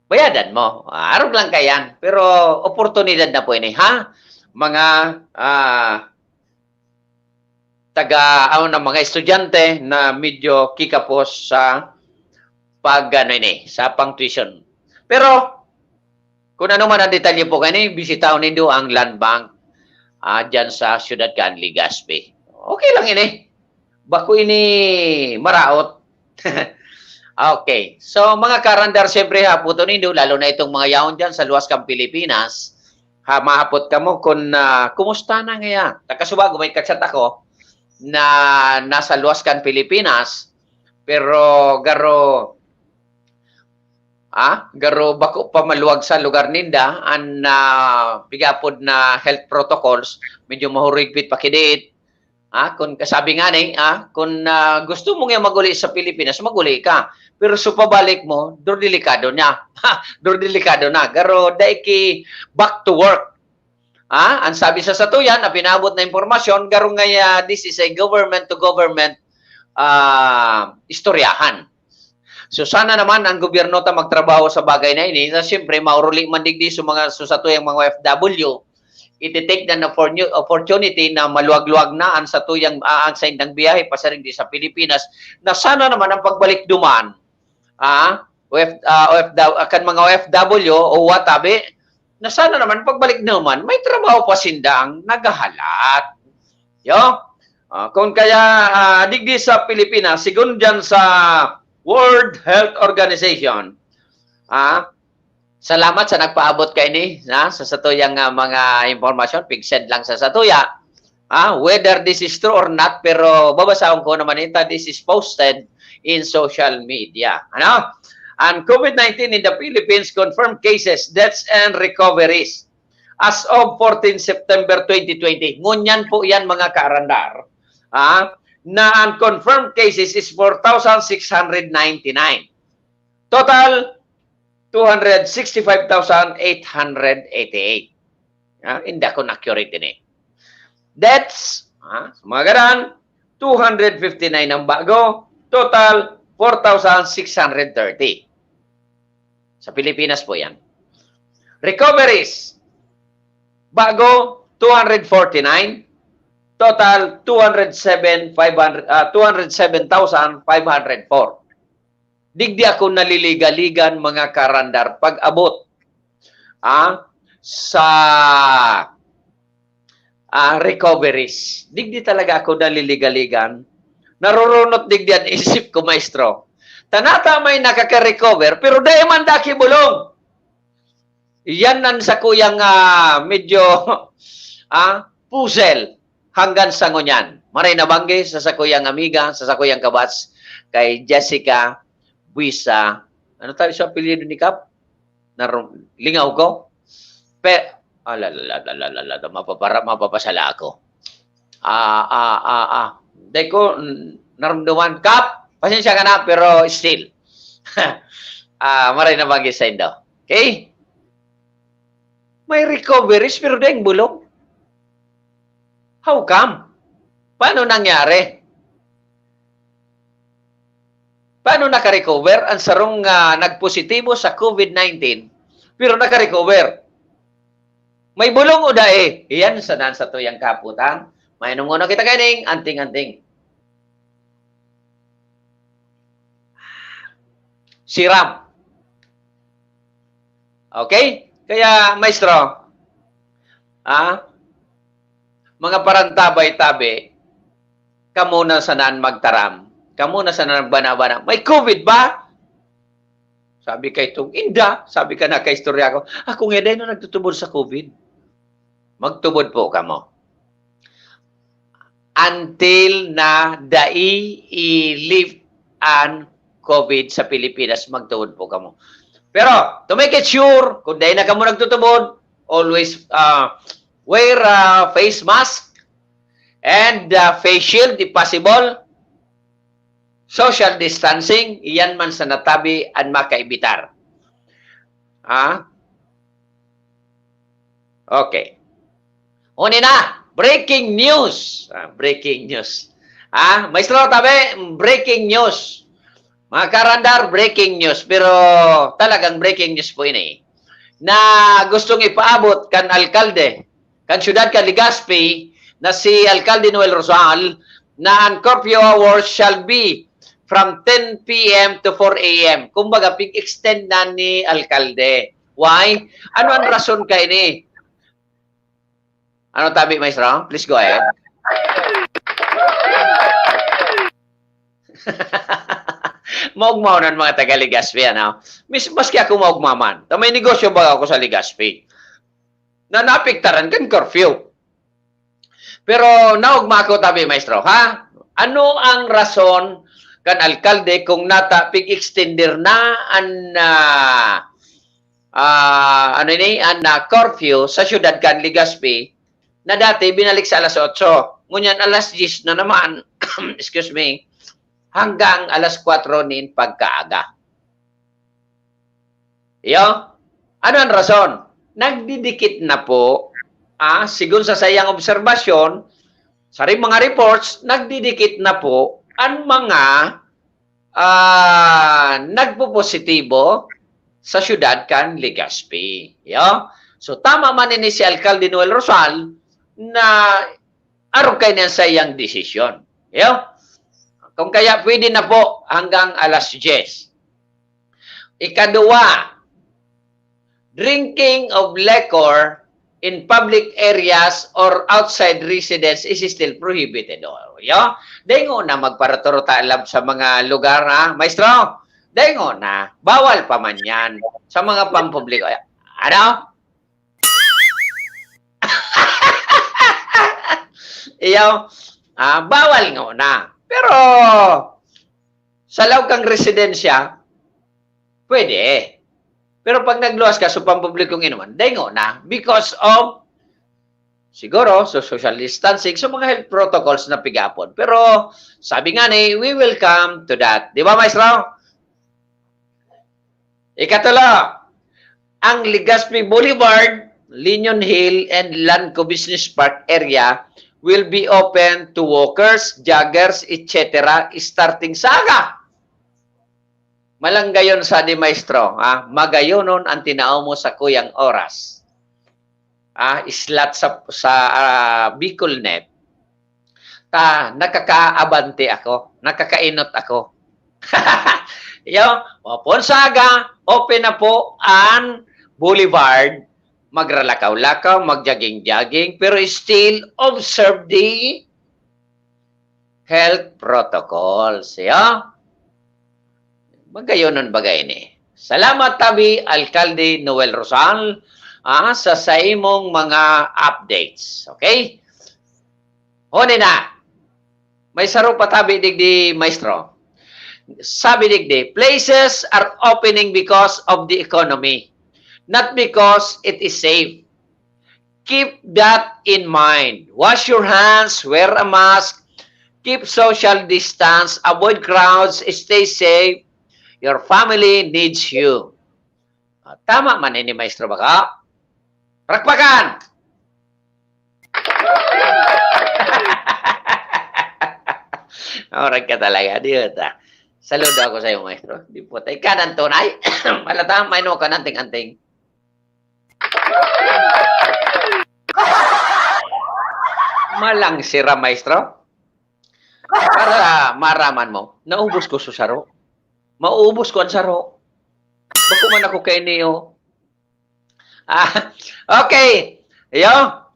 bayadan mo. Ah, arog lang kayan. Pero oportunidad na po ini, ha? Mga, ah, taga, ano, na mga estudyante na medyo kikapos sa pag, ano ini, sa pang-tuition. Pero, kung ano man ang detalye po kani, bisitahon nindo ang Land Bank, ah, dyan sa siyudad kan Legazpi. Okay lang ini. Bako ini maraot. Okay. So, mga karandar, siyempre, hapoton nindo, lalo na itong mga yaon dyan sa luwas kan Pilipinas, ha, mahapot kamo kung, ah, kumusta na ngaya? Takasubago, may kachat ako na nasa luwas kan Pilipinas, pero garo, ah, garo bako pa maluwag sa lugar ninda, an, ah, pigapod na health protocols, medyo mahurigpit pa kidiit. Ah, kun kasabi nga ni, ah, kun, ah, gusto mo nga mag-uli sa Pilipinas, mag-uli ka. Pero sa pabalik mo, dur delikado na. Dur delikado na. Garo, dai ki back to work. Ah, ang sabi sa satuyan, na pinabot na impormasyon, garo nga, ah, this is a government to government, ah, istoryahan. So, sana naman ang gobyerno ta magtrabaho sa bagay na ini, na siyempre, mauruli man digdi sa mga, sa satuyang mga O F W, iti-take na opportu-, opportunity na maluwag-luwag na ang satuyang, ah, ang saindang biyahe pasiring di sa Pilipinas, na sana naman ang pagbalik duman, ah, O F, ah, O F W, ah, kan mga O F W o watabi, na sana naman pagbalik naman, may trabaho pa sindang naghahalat. Yo? Ah, kung kaya, ah, digdi sa Pilipinas, sigon diyan sa World Health Organization, ah, salamat sa nagpaabot kaini, na, sa satuyang, ah, mga impormasyon, pig-send lang sa satuya. Ah, whether this is true or not, pero babasahon ko naman ita, this is posted in social media. Ano? Ang COVID nineteen in the Philippines, confirmed cases, deaths, and recoveries. As of fourteen September twenty twenty, ngunyan po yan, mga kaarandar, ah, na ang confirmed cases is four thousand six hundred ninety-nine. Total, two hundred sixty-five thousand eight hundred eighty-eight. Ah, hindi ako na-accurate ini. Deaths, ah, sa mga gadan, two hundred fifty-nine ang bago, total, four thousand six hundred thirty. Sa Pilipinas po yan. Recoveries, bago, two hundred forty-nine, total, two hundred seven, five hundred, ah, two hundred seven thousand five hundred four. Digdi ako naliligaligan, mga karandar, pag-abot, ah, sa, ah, recoveries. Digdi talaga ako naliligaligan. Narurunot digdi an isip ko, maestro. Tanata may nakaka-recover, pero dai man daki bulong. Yan ang sakuyang, ah, medyo, ah, puzzle hanggang sa ngunyan. Maray nabanggi sa sakuyang amiga, sa sakuyang kabats, kay Jessica Buisa. Ano tayo sa apelyido ni Kap? Nar-, lingaw ko? Pe-, ah, la, la, la, la, la, la, la, mapapara-, mapapasala ako. Ah, ah, ah, ah. Dai ko, mm, naramdaman. Kap, pasensya ka na, pero still. Ah, maray nabanggi saindo. Okay? May recoveries, pero daing bulong. How come? Paano nangyari? Paano nakarecover ang sarong, ah, nagpositibo sa COVID nineteen, pero nakarecover? May bulong o dai? Iyan sa nan sa tuyang kaputan. Mainom ngona kita kaining anting-anting. Siram. Okay? Kaya, maestro, ah, mga parantabay-tabi, kamo na sana an magtaram. Kamo na sana an magbana-bana. May COVID ba? Sabi kay Tong, "Inda." Sabi ka na kay istorya ko, "Ako nga, dai na nagtutubod sa COVID." Magtubod po kamo. Until na dai i-lift an COVID sa Pilipinas, magtubod po kamo. Pero, to make it sure, kung dai na kamo nagtutubod, always, ah, wear, ah, face mask and, ah, face shield if possible. Social distancing, iyan man sa natabi an makaibitar. Ah? Okay. Uni na, breaking news. Ah, breaking news. Ah, maestro, tabi, breaking news. Mga karandar, breaking news. Pero talagang breaking news po ini na gustong ipaabot kan alkalde kan syudad kan Legazpi na si Alkalde Noel Rosal na ang curfew hours shall be from ten P M to four A M. Kumbaga, pig-extend na ni alkalde. Why? Ano ang rason kaini? Ano tabi, maestro? Please go ahead. Maugmaw na ang mga taga Legazpi, ano? Mis-, maski ako maugma man. Ta may negosyo ba ako sa Legazpi? Na naapektaran kan curfew. Pero naugma ako, tabi, maestro, ha? Ano ang rason kan alkalde kung nata pig-extender na an, ah, ah, ano ini, an, ah, curfew sa syudad kan Legazpi na dati binalik sa alas otso? ngunyan alas diyes na naman, excuse me, hanggang alas kwatro nin pagkaaga. Iyo? Ano ang rason? Nagdidikit na po, ah, sigon sa saiyang obserbasyon, sa ri-, mga reports, nagdidikit na po ang mga, ah, nagpopositibo sa siyudad kan Legazpi. Iyo? So, tama man ini si Alkalde Noel Rosal na arog kaini an saiyang desisyon. Iyo? Kung kaya, pwede na po hanggang alas diyes. Ikaduwa, drinking of liquor in public areas or outside residence is still prohibited. O, yo? Dai ngona magparaturota lab sa mga lugar, ha, maestro? Dai ngona. Bawal pa man yan sa mga pampubliko. Ano? Iyo, ah, bawal ngona. Pero, sa laog kang residensya, pwede. Pero pag nagluwas ka sa pampublikong inuman, dai ngona. Because of, siguro, so social distancing, so mga health protocols na pigapon. Pero, sabi nga ni, we will come to that. Di ba, maestro? Ikatulo, ang Legazpi Boulevard, Linion Hill, and Lanco Business Park area will be open to walkers, joggers, et cetera starting sa aga. Malanggayon sa di maestro, ha? Magayonon ang tinao mo sa kuyang oras. Ah, slot sa, sa, ah, Bicolnet. Ta, nakakaabante ako, nakakainot ako. Yo, o, pon sa aga, open na po ang boulevard. Magralakaw-lakaw, mag-jogging-jogging, pero still observe the health protocols. Yo? Magayonon baga ini. Salamat tabi, Alkalde Noel Rosal, ah, sa, sa imong mga updates. Okay? Huni na. May saro pa tabi digdi, maestro. Sabi digdi, places are opening because of the economy, not because it is safe. Keep that in mind. Wash your hands, wear a mask, keep social distance, avoid crowds, stay safe. Your family needs you. Ah, tama man ini, Maestro Baka. Palakpakan! Orag ka talaga, di ba ta? Saludo ako sa'yo, Maestro. Di po tayo. Ikaw ang tunay. Malata, may no ka nanting-anting. Malang sira, Maestro. Para maraman mo, naubos ko sa saro. Maubos ko ang saro. Bako man ako kay Neo. Ah, okay. Iyo.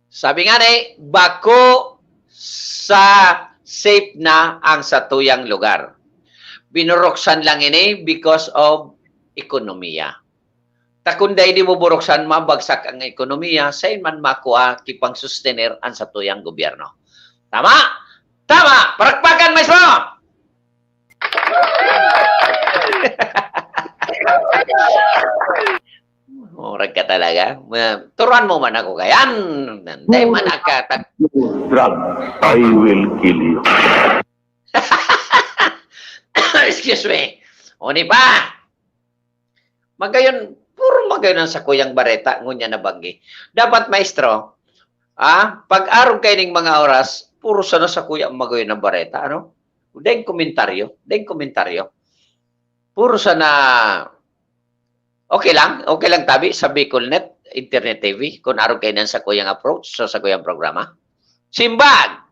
Sabi nga ni, bako sa safe na ang satuyang lugar. Binuruksan lang ini because of ekonomiya. Ta kun dai di buburuksan, mabagsak ang ekonomiya, sain man makua ki pangsustener an satuyang gobyerno. Tama? Tama! Palakpakan, maestro! Murag ka talaga. Ma-, turuan mo man ako kayan. Nanday man nakatag- Drug, I will kill you. Excuse me. Oni pa. Magayon, puro magayon ang sakuyang bareta, ngunyan na banggi. Dapat, maestro, ah, pag-arog kayo ning mga oras, puro sana sakuya ang magayon ang bareta, ano? Deng komentaryo, deng komentaryo. Puro sana, okay lang, okay lang tabi sa Bicolnet, Internet T V, kung arog kayo ng sakuyang approach sa sakuyang programa. Simbag!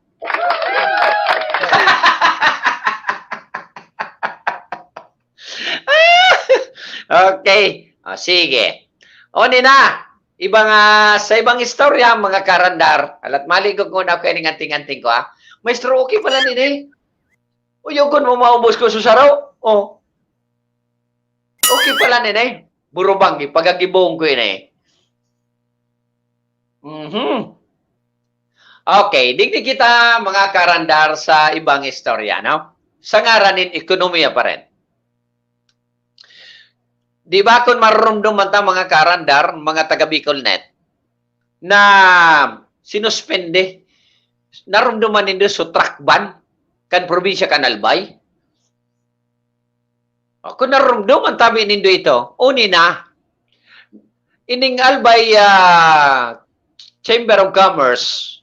Okay. O, sige. O, ni na. Ibang, ah, sa ibang istorya, mga karandar, alat maligog ko na ako ining anting-anting ko, ha? Maestro, okay pala nini. Uyogon mo maubos ko sa saro. O. Okay pala nini. Burubang, ipagagibong ko ini. Mhm. Okay, digdi kita, mga karandar, sa ibang istorya, no? Sa ngaran nin ekonomiya pa rin. Di ba kun marurumdom man ta, mga karandar, mga taga Bicolnet, na sinuspende Narumduman nindo so truck ban kan probinsya kan Albay? O, kung narumduman tabi nindo ito, uni na. Ining Albay, ah, Chamber of Commerce,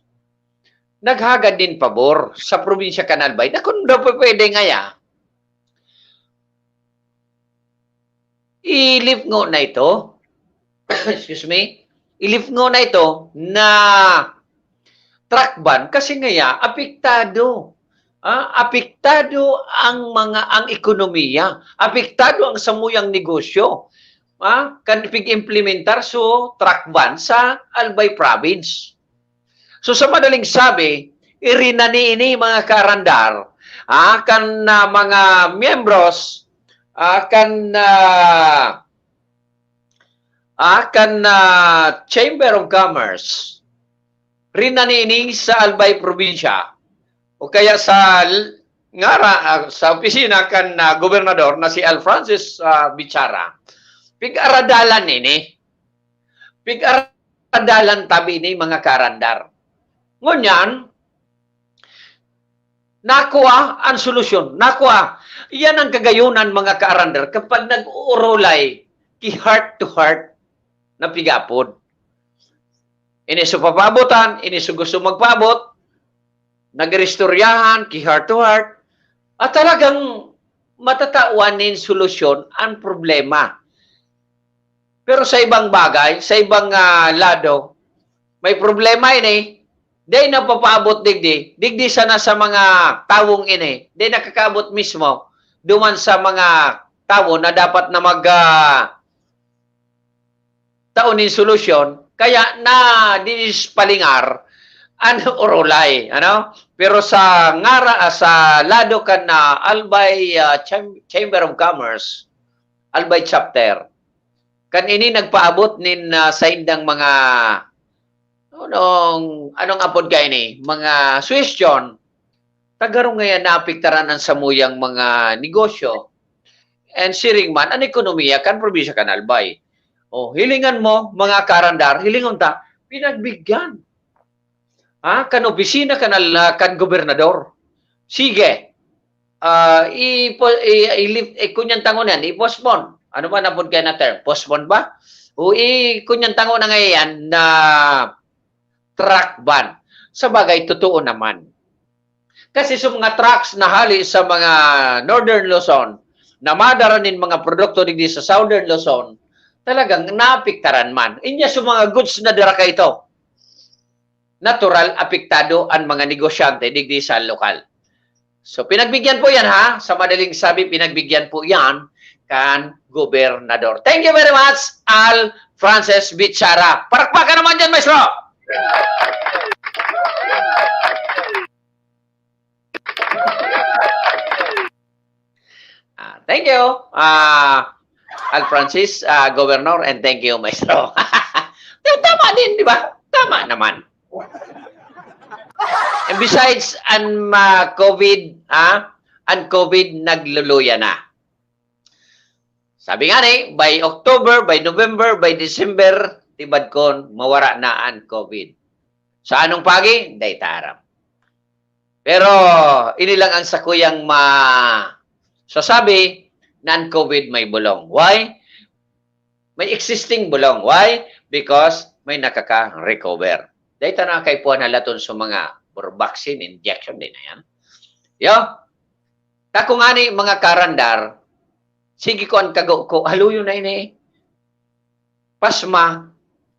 naghagad nin pabor sa probinsya kan Albay na kung daw pwede ngaya, i-lift ngona ito. Excuse me. I-lift ngona ito na truck ban kasi ngaya apektado. Ah, apektado ang mga, ang ekonomiya, apektado ang samuyang negosyo. Ah, kan pig-implementar so truck ban sa Albay Province. So, sa madaling sabi, irinani ini, mga kaarandar, ah, kan, ah, mga miyembros, ah, kan, ah, ah, kan, ah, Chamber of Commerce. Rinani ini sa Albay Probinsya o kaya sa l-, ngara, ah, sa opisina kan, ah, gobernador na si Al Francis, ah, Bichara. Pig-aradalan ini. Pig-aradalan tabi ni, mga kaarandar. Ngunyan, nakua an solusyon. Nakua. Iyan ang kagayonan, mga kaarandar, kapag nag-uurulay ki heart to heart na pig-apod. Ini so papaabotan, ini so gusto magpaabot, nag-iristoryahan, ki heart to heart, at talagang matatawan nin solusyon ang problema. Pero sa ibang bagay, sa ibang, ah, lado, may problema ini, dai napapaabot digdi, digdi sana sa mga tawong ini, dai nakakaabot mismo duman sa mga tawo na dapat na mag, ah, tao nin solusyon, kaya nadispalingar an orolay, ano? Pero sa ngara, ah, sa lado kan, ah, Albay, ah, Cham-, Chamber of Commerce, Albay Chapter, kan ini nagpaabot nin, ah, saindang mga, anong, anong apod kaini? Mga suhestyon, ta garo ngayan naapektaran an samuyang mga negosyo, and siring man an ekonomiya kan probinsya kan Albay. O, hilingan mo, mga kaarandar, hilingon ta, pinagbigyan. Ha? Kan opisina kan al-, kan gobernador. Sige. Ah, ipo-, i-, i-lift, eh, kunyan tangon yan, i-postpone. Ano ba napod kaya na term? Postpone ba? O i-, kunyan tangon na ngayon na truck ban. Sa bagay, totoo naman. Kasi sa mga trucks na hali sa mga Northern Luzon, na madara nin mga produkto digdi sa Southern Luzon, talagang naapektaran man. Inya sa mga goods na dara kaito, natural apektado an mga negosyante digdi sa lokal. So, pinagbigyan po yan, ha? Sa madaling sabi, pinagbigyan po yan kan gobernador. Thank you very much, Al Francis Bichara. Parakpakan naman dyan, maestro! Ah, thank you, ah, Al Francis, ah, Governor, and thank you, Maestro. Tama din, di ba? Tama naman. And besides, an ma-, COVID, ah, an COVID nagluluya na. Sabi nga ni, by October, by November, by December, tibad kon mawara na an COVID. Sa anong pagi? Dai ta aram. Pero ini lang ang sakuyang masasabi, na an COVID may bulong. Why? May existing bulong. Why? Because may nakaka-recover. Dai ta na kaipuhan halaton sa mga bur-, vaccine, injection, di na yan. Yo, ta kung ani, mga karandar, sige ko an kago ko, haluyon na ini. Pasma,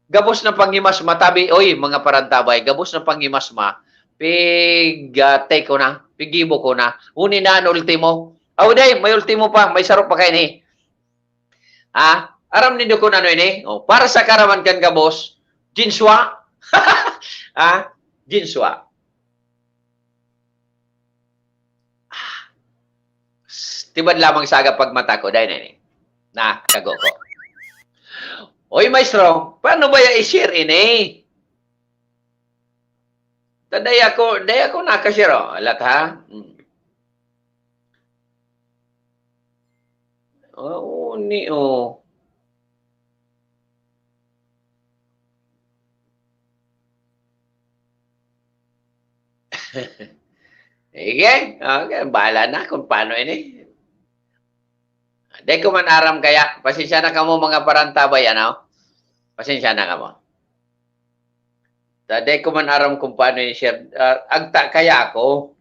gabos na panghimasma, tabi, oy, mga parantabay, gabos na panghimasma, pig, ah, take ko na, pigibo ko na. Uni na an ultimo. Aw, day, may ultimo pa, may saro pa kaini. Ah, aram nindo kun ano ini? Oh, para sa karaman kan gabos, ginswa. Ah, ginswa. Ah, tibad lamang sa aga pagmata ko, dai na ini. Na, kago ko. Oy, maestro, paano ba ya i-share ini? Ta dai ako, dai ako naka-share, oh. Alat, ha? Hmm. Oo, ni, oh. Sige, okay, bahala na kung paano ini. Di ko man aram kaya, pasensya na kamo mga parantabay, ano? Pasensya na kamo. Ta, di ko man aram kung paano ini, sir. Ah, agta kaya ako.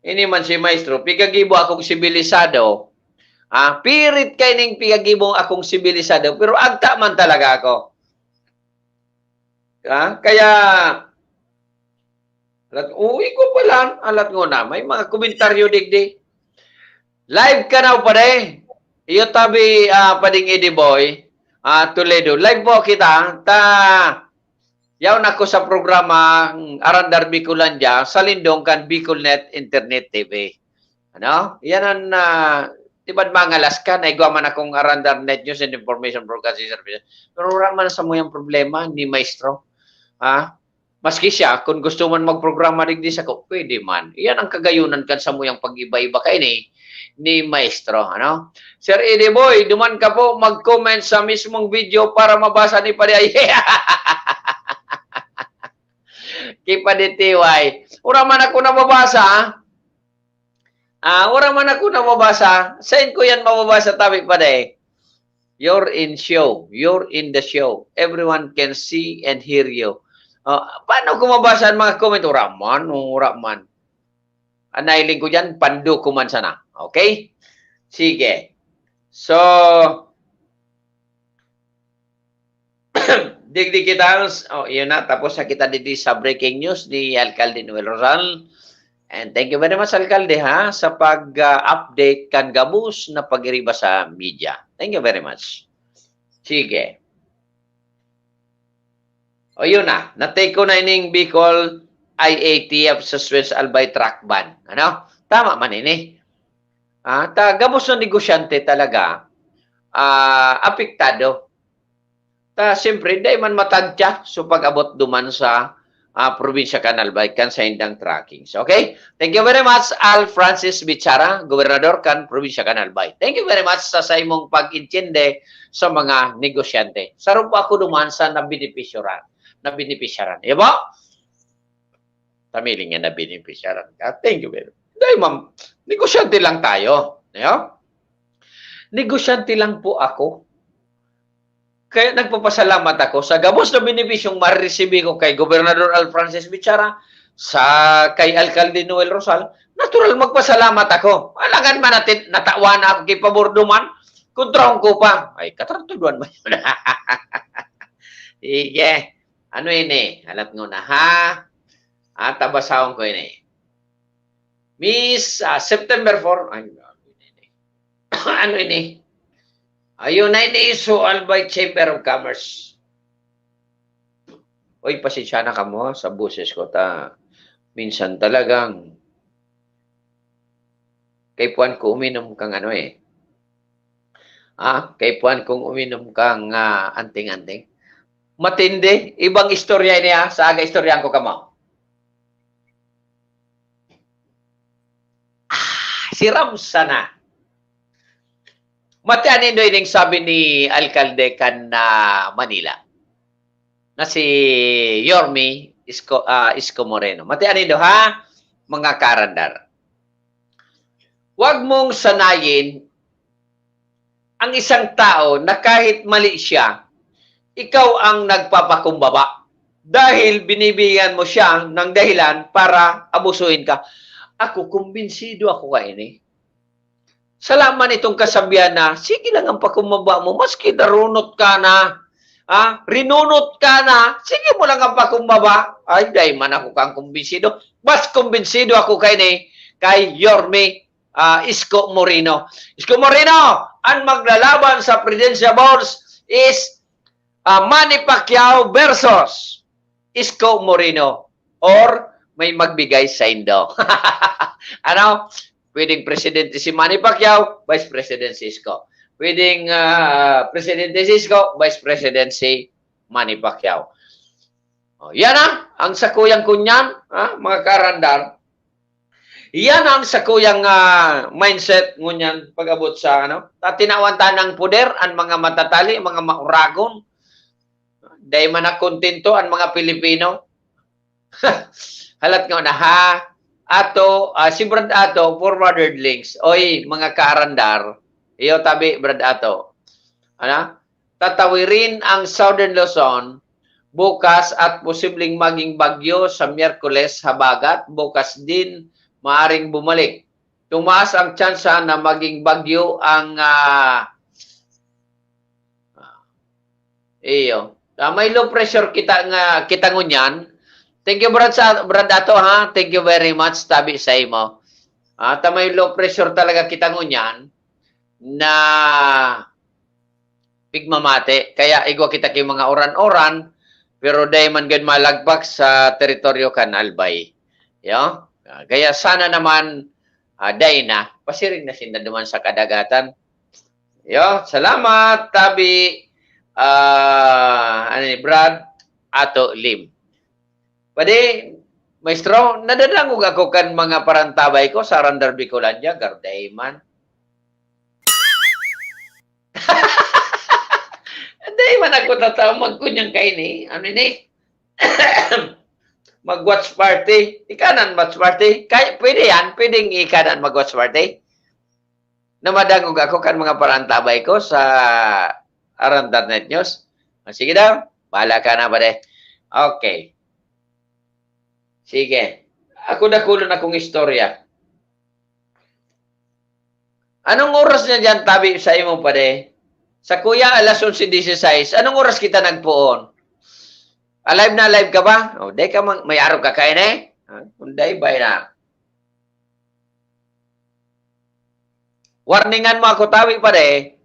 Ini man si maestro, pigagibo akong sibilisado. Ah, pirit kay ning pigagibo akong sibilisado, pero agta man talaga ako. Ah, kaya, alat, uy ko pala, alat ngona, may mga komentaryo digdi. Live ka na, pare. Iyo tabi, ah, pading Eddie Boy, ah, Toledo. Live po kita. Ta, yaon ako sa programa, Arandar Bicolandia, sa lindong kan Bicolnet Internet T V. Ano? Yan ang, ah, di ba't mangalas ka? Naigwa man akong Arandar Net News and Information Broadcasting Services. Pero wala man sa mo yung problema ni Maestro. Ha? Maski siya, kung gusto man magprograma digdi sako, pwede man. Iyan ang kagayunan kan samuyang pag-iba-iba kaini ni Maestro, ano? Sir Eddie Boy, duman ka po mag-comment sa mismong video para mabasa ni Padiay. Kay Padi T Y. Wala man ako nababasa, ha? Ah, wala man ako nababasa. Saan ko yan mababasa, tabi pa, day? You're in show. You're in the show. Everyone can see and hear you. Ah, paano ko mabasa ang mga comment? Wala man, wala man. Ang nahiling ko dyan, pando ko man sana. Okay? Sige. So, digdi kita, oh, yun na, tapos na kita digdi sa breaking news ni Alcalde Noel Rosal. And thank you very much, Alcalde, ha, sa pag, ah, update kan gabos na pag-iriba sa media. Thank you very much. Sige. O, yun na. Na-take ko na ining Bicol I A T F sa Suez Albay truck ban. Ano? Tama man ini. Ah, ta, gabos na negosyante talaga, ah, apektado. Ta, siyempre, dai man matantya so pag-abot duman sa, ah, probinsya kan Albay kan saindang truckings. Okay? Thank you very much, Al Francis Bichara, gobernador kan probinsya kan Albay. Thank you very much sa, sa imong pag-intindi sa mga negosyante. Saro pa ako duman sa nabenepisyoran, nabenepisyaran. Di ba? Tamiling yan na benepisyaran ka. Thank you very much. Dahil, ma'am, negosyante lang tayo. Di ba? Negosyante lang po ako. Kaya nagpapasalamat ako sa gabos na benepisyong mareresibi ko kay Gobernador Al Francis Bichara, sa kay Alcalde Noel Rosal. Natural, magpasalamat ako. Alangan man natin, natawa na ako kay pabor duman. Kontrahon ko pa. Ay, katartuduan ba yun? Sige. Ano ini? Halat ngona, ha? Ah, tabasahon ko ini. Miss, ah, September four. Ay, ano ini? Ayun na ini, so, Albay Chamber of Commerce. Uy, pasensya na kamo sa boses ko, ta minsan talagang kaipuhan ko uminom kang ano, eh. Ah, kaipuhan kong uminom kang, ah, anting-anting. Matindi, ibang istorya ini, ah, sa aga istoryahan ko kamo. Ah, siram sana. Matian nindo ining sabi ni Alkalde kan, ah, Manila, na si Yorme Isko, ah, Isko Moreno. Matian nindo, ha, mga karandar. Huwag mong sanayin ang isang tao na kahit mali siya, ikaw ang nagpapakumbaba. Dahil binibigyan mo siya ng dahilan para abusuhin ka. Ako, kumbinsido ako kaini. Sala man itong kasabihan na, sige lang ang pakumbaba mo, maski narunot ka na, ah, rinunot ka na, sige mo lang ang pakumbaba. Ay, dai man ako kang kumbinsido. Mas kumbinsido ako kaini, kay Yorme, ah, Isko Moreno. Isko Moreno, ang maglalaban sa presidential boards is, ah, Manny Pacquiao versus Isko Moreno or may magbigay saindo. Ano? Pwedeng presidente si Manny Pacquiao, vice president si Isko. Pwedeng, ah, presidente si Isko, vice president si Manny Pacquiao. Oh, yan, ah, ang sakuyang kunyan, ah, mga karandar. Yan ang sakuyang, ah, mindset ngunyan pag-abot sa, ano, ta tinawan ta ng poder, ang mga matatali, mga mauragon. Dai man nakontento ang mga Pilipino. Halat ngona, ha? Ato, ah, si Brad Ato, former Thirdlings. Oy, mga kaarandar. Iyo, tabi, Brad Ato. Ano? Tatawirin ang Southern Luzon bukas at posibleng maging bagyo sa Miyerkules habagat bukas din maaring bumalik. Tumaas ang tsansa na maging bagyo ang, ah, iyo. Ah, may low pressure kita nga, kita ngunyan. Thank you, Brad, sa, Brad Ato, ha? Thank you very much, tabi sa imo. Ah, ta may low pressure talaga kita ngunyan na pigmamati. Kaya igwa kita ki mga oran-oran, pero dai man gud malagpak sa teritoryo kan Albay. Yo? Ah, kaya sana naman, ah, dai na. Pasiring na sinda duman sa kadagatan. Yo, salamat, tabi, ah, ano ni, Brad, Ato Lim. Padi, maestro, nadadangog ako kan mga parantabay ko sa Randar Bicolandia, garday man. Dai man ako tataw magkunyang kaini. Ano ini? Mag-watch party. Ikanan watch party. Kay, pwede yan. Pwedeng ikanan mag-watch party. Na madangog ako kan mga parantabay ko sa Arandarnet News. Ah, sige daw. Bahala ka na, pare. Okay. Sige. Ako dakulon akong istorya. Anong oras na dyan, tabi sa imo, pare? Sa kuya, alas onse dieciséis. Anong oras kita nagpoon? Alive na alive ka ba? O, di ka mang, may arog ka kain eh. Ha? Kung di, bay na. Warningan mo ako, tabi, pare.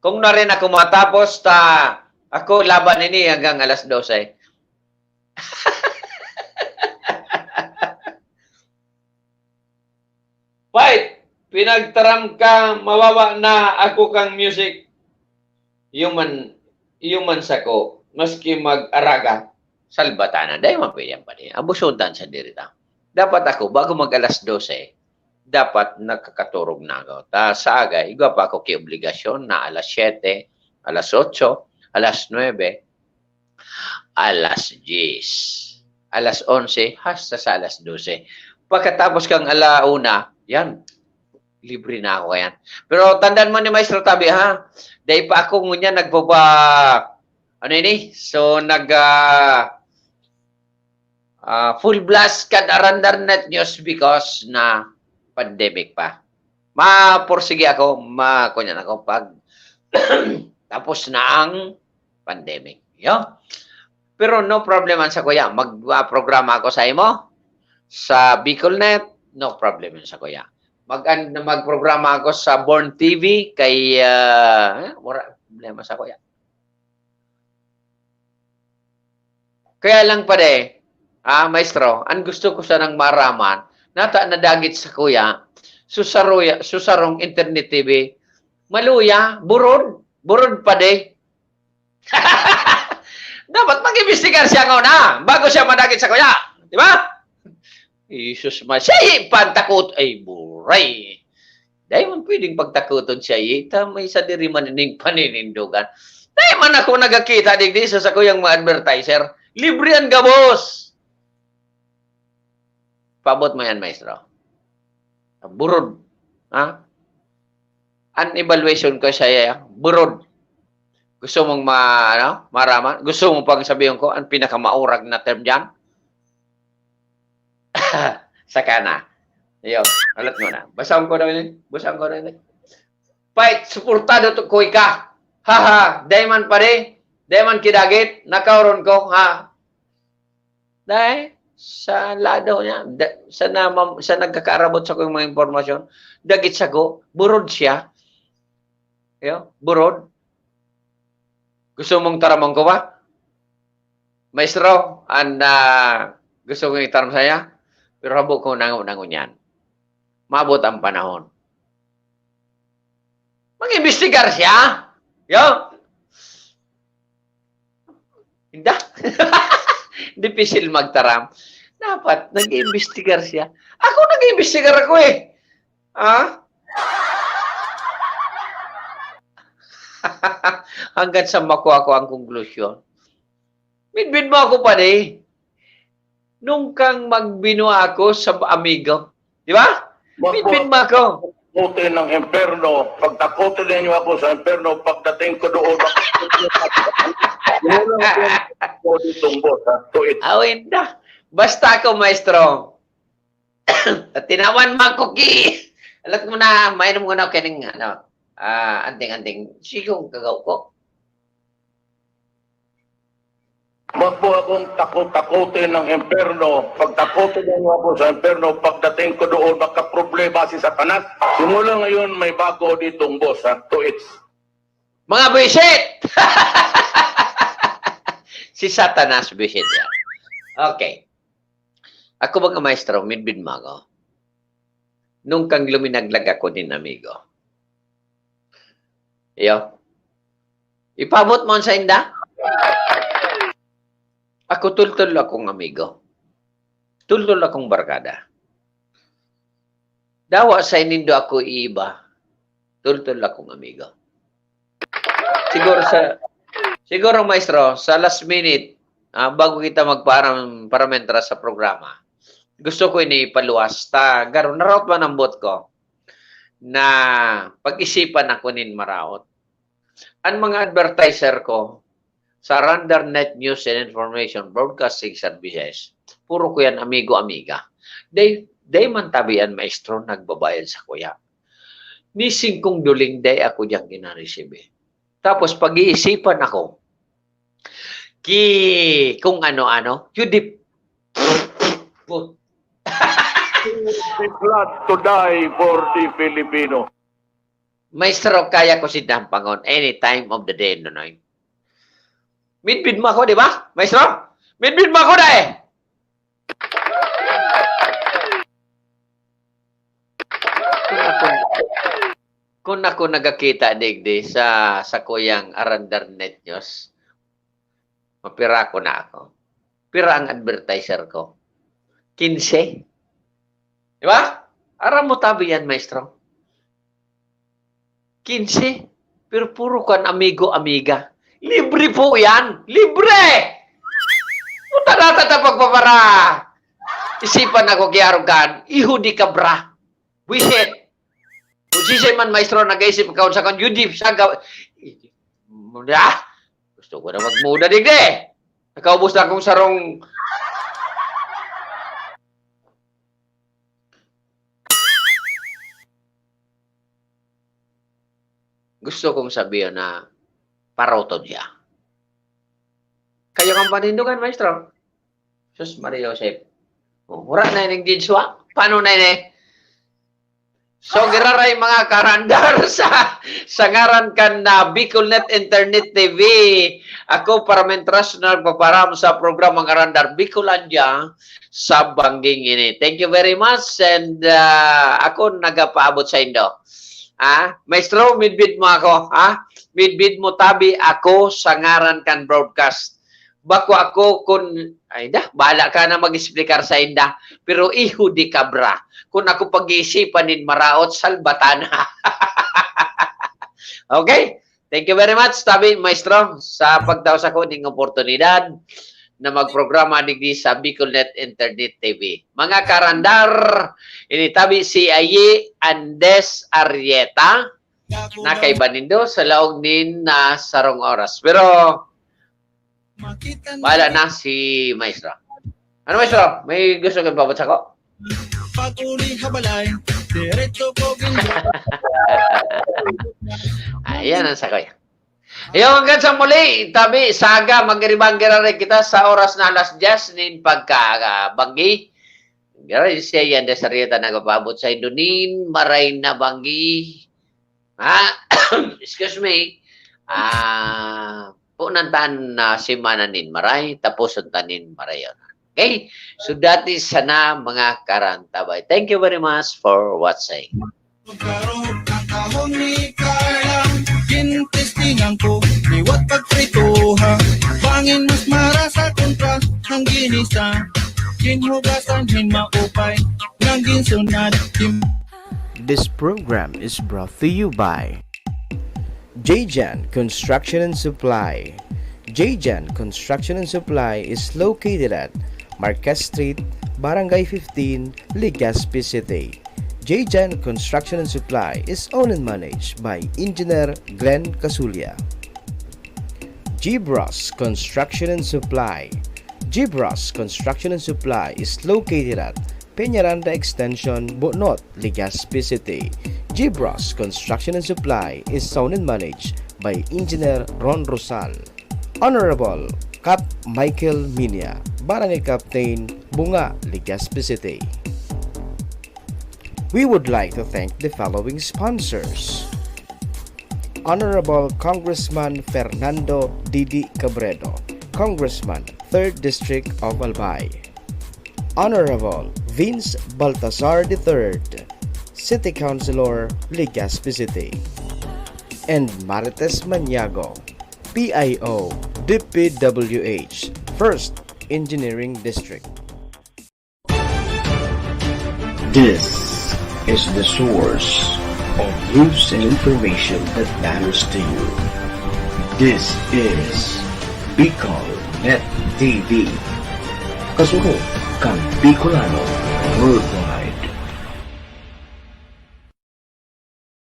Kung na rin ako matapos, ta, ako laban ini hanggang alas dose. Fight! Pinagtaram ka, mawawala na ako kang music. Iyo man, iyo man sako, maski mag-araga. Salbatanan, dai man pwede yan, pare. Abusutan sa dirita. Dapat ako, bago mag alas dose, dapat nakakaturog na ako. Ta, sa aga, igwa pa ako ki obligasyon na alas siyete, alas otso, alas nuebe, alas dyes, alas onse, hasta sa alas dose. Pagkatapos kang ala una, yan, libre na ako yan. Pero tandaan mo ni Maestro Tabi, ha? Dai pa ako ngunyan nagpapa-, ano ini? So, nag, ah, ah, full blast kan Arandarnet News because na pandemic pa. Mapursige ako, ma-, kunyan ako pag tapos na ang pandemic. Yo? Pero no problem an sakuya. Mag, ah, programa ako sa imo, sa Bicolnet, no problem yun sakuya. Mag, an, magprograma ako sa Born T V kay, ah, eh, wala problema sakuya. Kaya lang, pare, ah, maestro, ang gusto ko sanang maraman, nata nadagit sakuya, susaruya, susarong internet T V, maluya, burod, burod, pare. Dapat mag-imbestigar siya nguna, bago siya madagit sakuya. Di ba? Jesus, ma-, siya, ipantakot, ay, buray. Dai man pwedeng pagtakoton siya, ita may sadiri man ining paninindogan. Dai man ako nagakita digdi sa sakuyang mga advertiser. Libre an gabos. Paabot mo yan, maestro. Burod. Ha? An evaluation ko sa iya, burod. Gusto mong ma-, ano, maraman? Gusto mo pang sabihin ko ang pinakamaurag na term diyan? Saka na. Iyo, alat mo na. Basahon ko na ini. Basahon ko na ini. Fight, suportado to, koy ka. Haha, dai man pare, dai man kidagit, nakaoron ko, ha? Dai, sa lado niya, da, sa, na, sa nagkakaarabot sa kong mga impormasyon, dagit sako, burod siya. Iyo, burod. Gusto mong taramon ko ba? Maestro, an, ah, gusto kong itaram saya, pero habo ko nango-nango niyan. Maabot ang panahon. Mag-imbestigar siya. Yo? Inda? Dipisil magtaram. Dapat, nag-iimbestigar siya. Ako, nag-iimbestigar ako eh. Ha? Hanggang sa makuha ko ang konklusyon. Midbid mo ako, pare. Nung kang magbinwa ako sa amigo. Di ba? Bitbit mo ako. Takutin ng impyerno. Pagtakutin ninyo ako sa impyerno, pagdating ko doon, ako ditong boss, ha? To it. Awin na. Basta ako, maestro. At tinawan mo ako, ki. Alat mo na, mainom ko na kining, ano, ah, anting-anting. Sigong kagaw ko. Wag mo akong takot-takutin ng impyerno. Pagtakutin mo ako sa impyerno, pagdating ko doon, magkaproblema si Satanas. Simula ngayon, may bago ditong boss, ha? To it's. Mga buwisit! Si Satanas, buwisit yan. Okay. Ako, mga maestro, midbid mo ako. Nung kang luminaglag ako nin amigo. Iyo. Ipabot mo sa inda? Ako, tultol akong amigo. Tultol akong barkada. Dawa sa inindo ako iiba. Tultol akong amigo. Siguro sa, siguro, maestro, sa last minute, ah, bago kita magparam-, paramentra sa programa, gusto ko ini ipaluwas. Ta, garo, naraot man ang bot ko na pag-isipan ako nin maraot. Ang mga advertiser ko sa Randar Net News and Information Broadcasting Services, puro ko yan amigo-amiga. Day, day man tabi yan, maestro, nagbabayad sa kuya. Ni singkong duling, day ako diyang ginaresibi. Tapos pag-iisipan ako, ki, kung ano-ano, yun di, Put- Blood to die for the Filipino. Maestro, kaya ko si Dampangon any time of the day, Nonoy. Midbid mo ako, di ba, maestro? Midbid mo ako, dai! Kung ako, kung ako nagakita digdi sa, sa kuyang Arandar Net News, mapira ko na ako. Pira ang advertiser ko? Kinse. Di ba? Aram mo tabi yan, maestro. Kinse. Pero puro kan amigo, amiga. Libre po yan. Libre! Puta na ta pagpapara. Isipan ako ki arugan. Iho di kabra. Buisit. Kung sisay man, maestro, nag-isip ka sa kan, yun di, sa gaw-, ah, gusto ko na magmuda, digdi. Nakaubos na akong sarong. Gusto kong sabihin na parotod siya. Kayo kang panindugan, maestro. Sus, Maria Joseph. Oh, wala na yung ginswa. Paano na yun eh? So, giraray mga karandar sa, sa ngaran kan na Bicolnet Internet T V. Ako, Parmentras, na nagpaparam sa programang Arandar Bicolandia sa Bangging ini. Thank you very much. And ah, ako nagapaabot sa indo. Ah, maestro, midbid mo ako, ha? Midbid mo tabi ako sa ngaran kan broadcast. Bako ako kun, ay da, bahala ka na mag-explicar sa inda. Pero iho di kabra, kun ako pag-iisipan nin maraot, salbatana. Okay? Thank you very much, tabi, maestro, sa pagtao sa kuning oportunidad na magprograma digdi sa Bicolnet Internet T V. Mga karandar, ini tabi si Ayi Andes Arrieta, na kaiba nindo sa laog nin na sarong oras. Pero, bahala na si maestro. Ano, maestro? May gusto kang pabot sa ko? Pag-uli ha balay, diretso ko ginagawa. Ayan ang sakoy. Iyo, hanggang sa muli, tabi, saga, magiribang giraray kita sa oras na alas diyes nin pagkabanggi. Giraray siya yan, desarita, nagpapaabot sa indo nin maray na banggi. Ha? Excuse me. Ah, punan tan na semana nin maray, tapuson ta nin maray. Okay? So, dati sana, mga karantabay. Thank you very much for watching. Pagkaro, ang kahon ni Carla, gintestingan ko, liwat pagprituha. Bangin mas marasa kontra ang ginisa, ginhugasan hin maupay, nang ginsunad, gin- This program is brought to you by J J N Construction and Supply. J J N Construction and Supply is located at Marquez Street, Barangay fifteen, Legazpi City. J J Construction and Supply is owned and managed by Engineer Glenn Casulla. Gibras Construction and Supply. Gibras Construction and Supply is located at Peñaranda Extension, Bonot, Legazpi City. Gibras Construction and Supply is owned and managed by Engineer Ron Rosal. Honorable Cap Michael Minia, Barangay Captain, Bunga, Legazpi City. We would like to thank the following sponsors: Honorable Congressman Fernando Didi Cabredo, Congressman, Third District of Albay. Honorable Vince Baltazar the third, City Councilor, Legazpi City. And Marites Maniago, P I O, D P W H, First Engineering District. This is the source of news and information that matters to you. This is Bicol Net T V. Kasunod kan Bicolano Worldwide.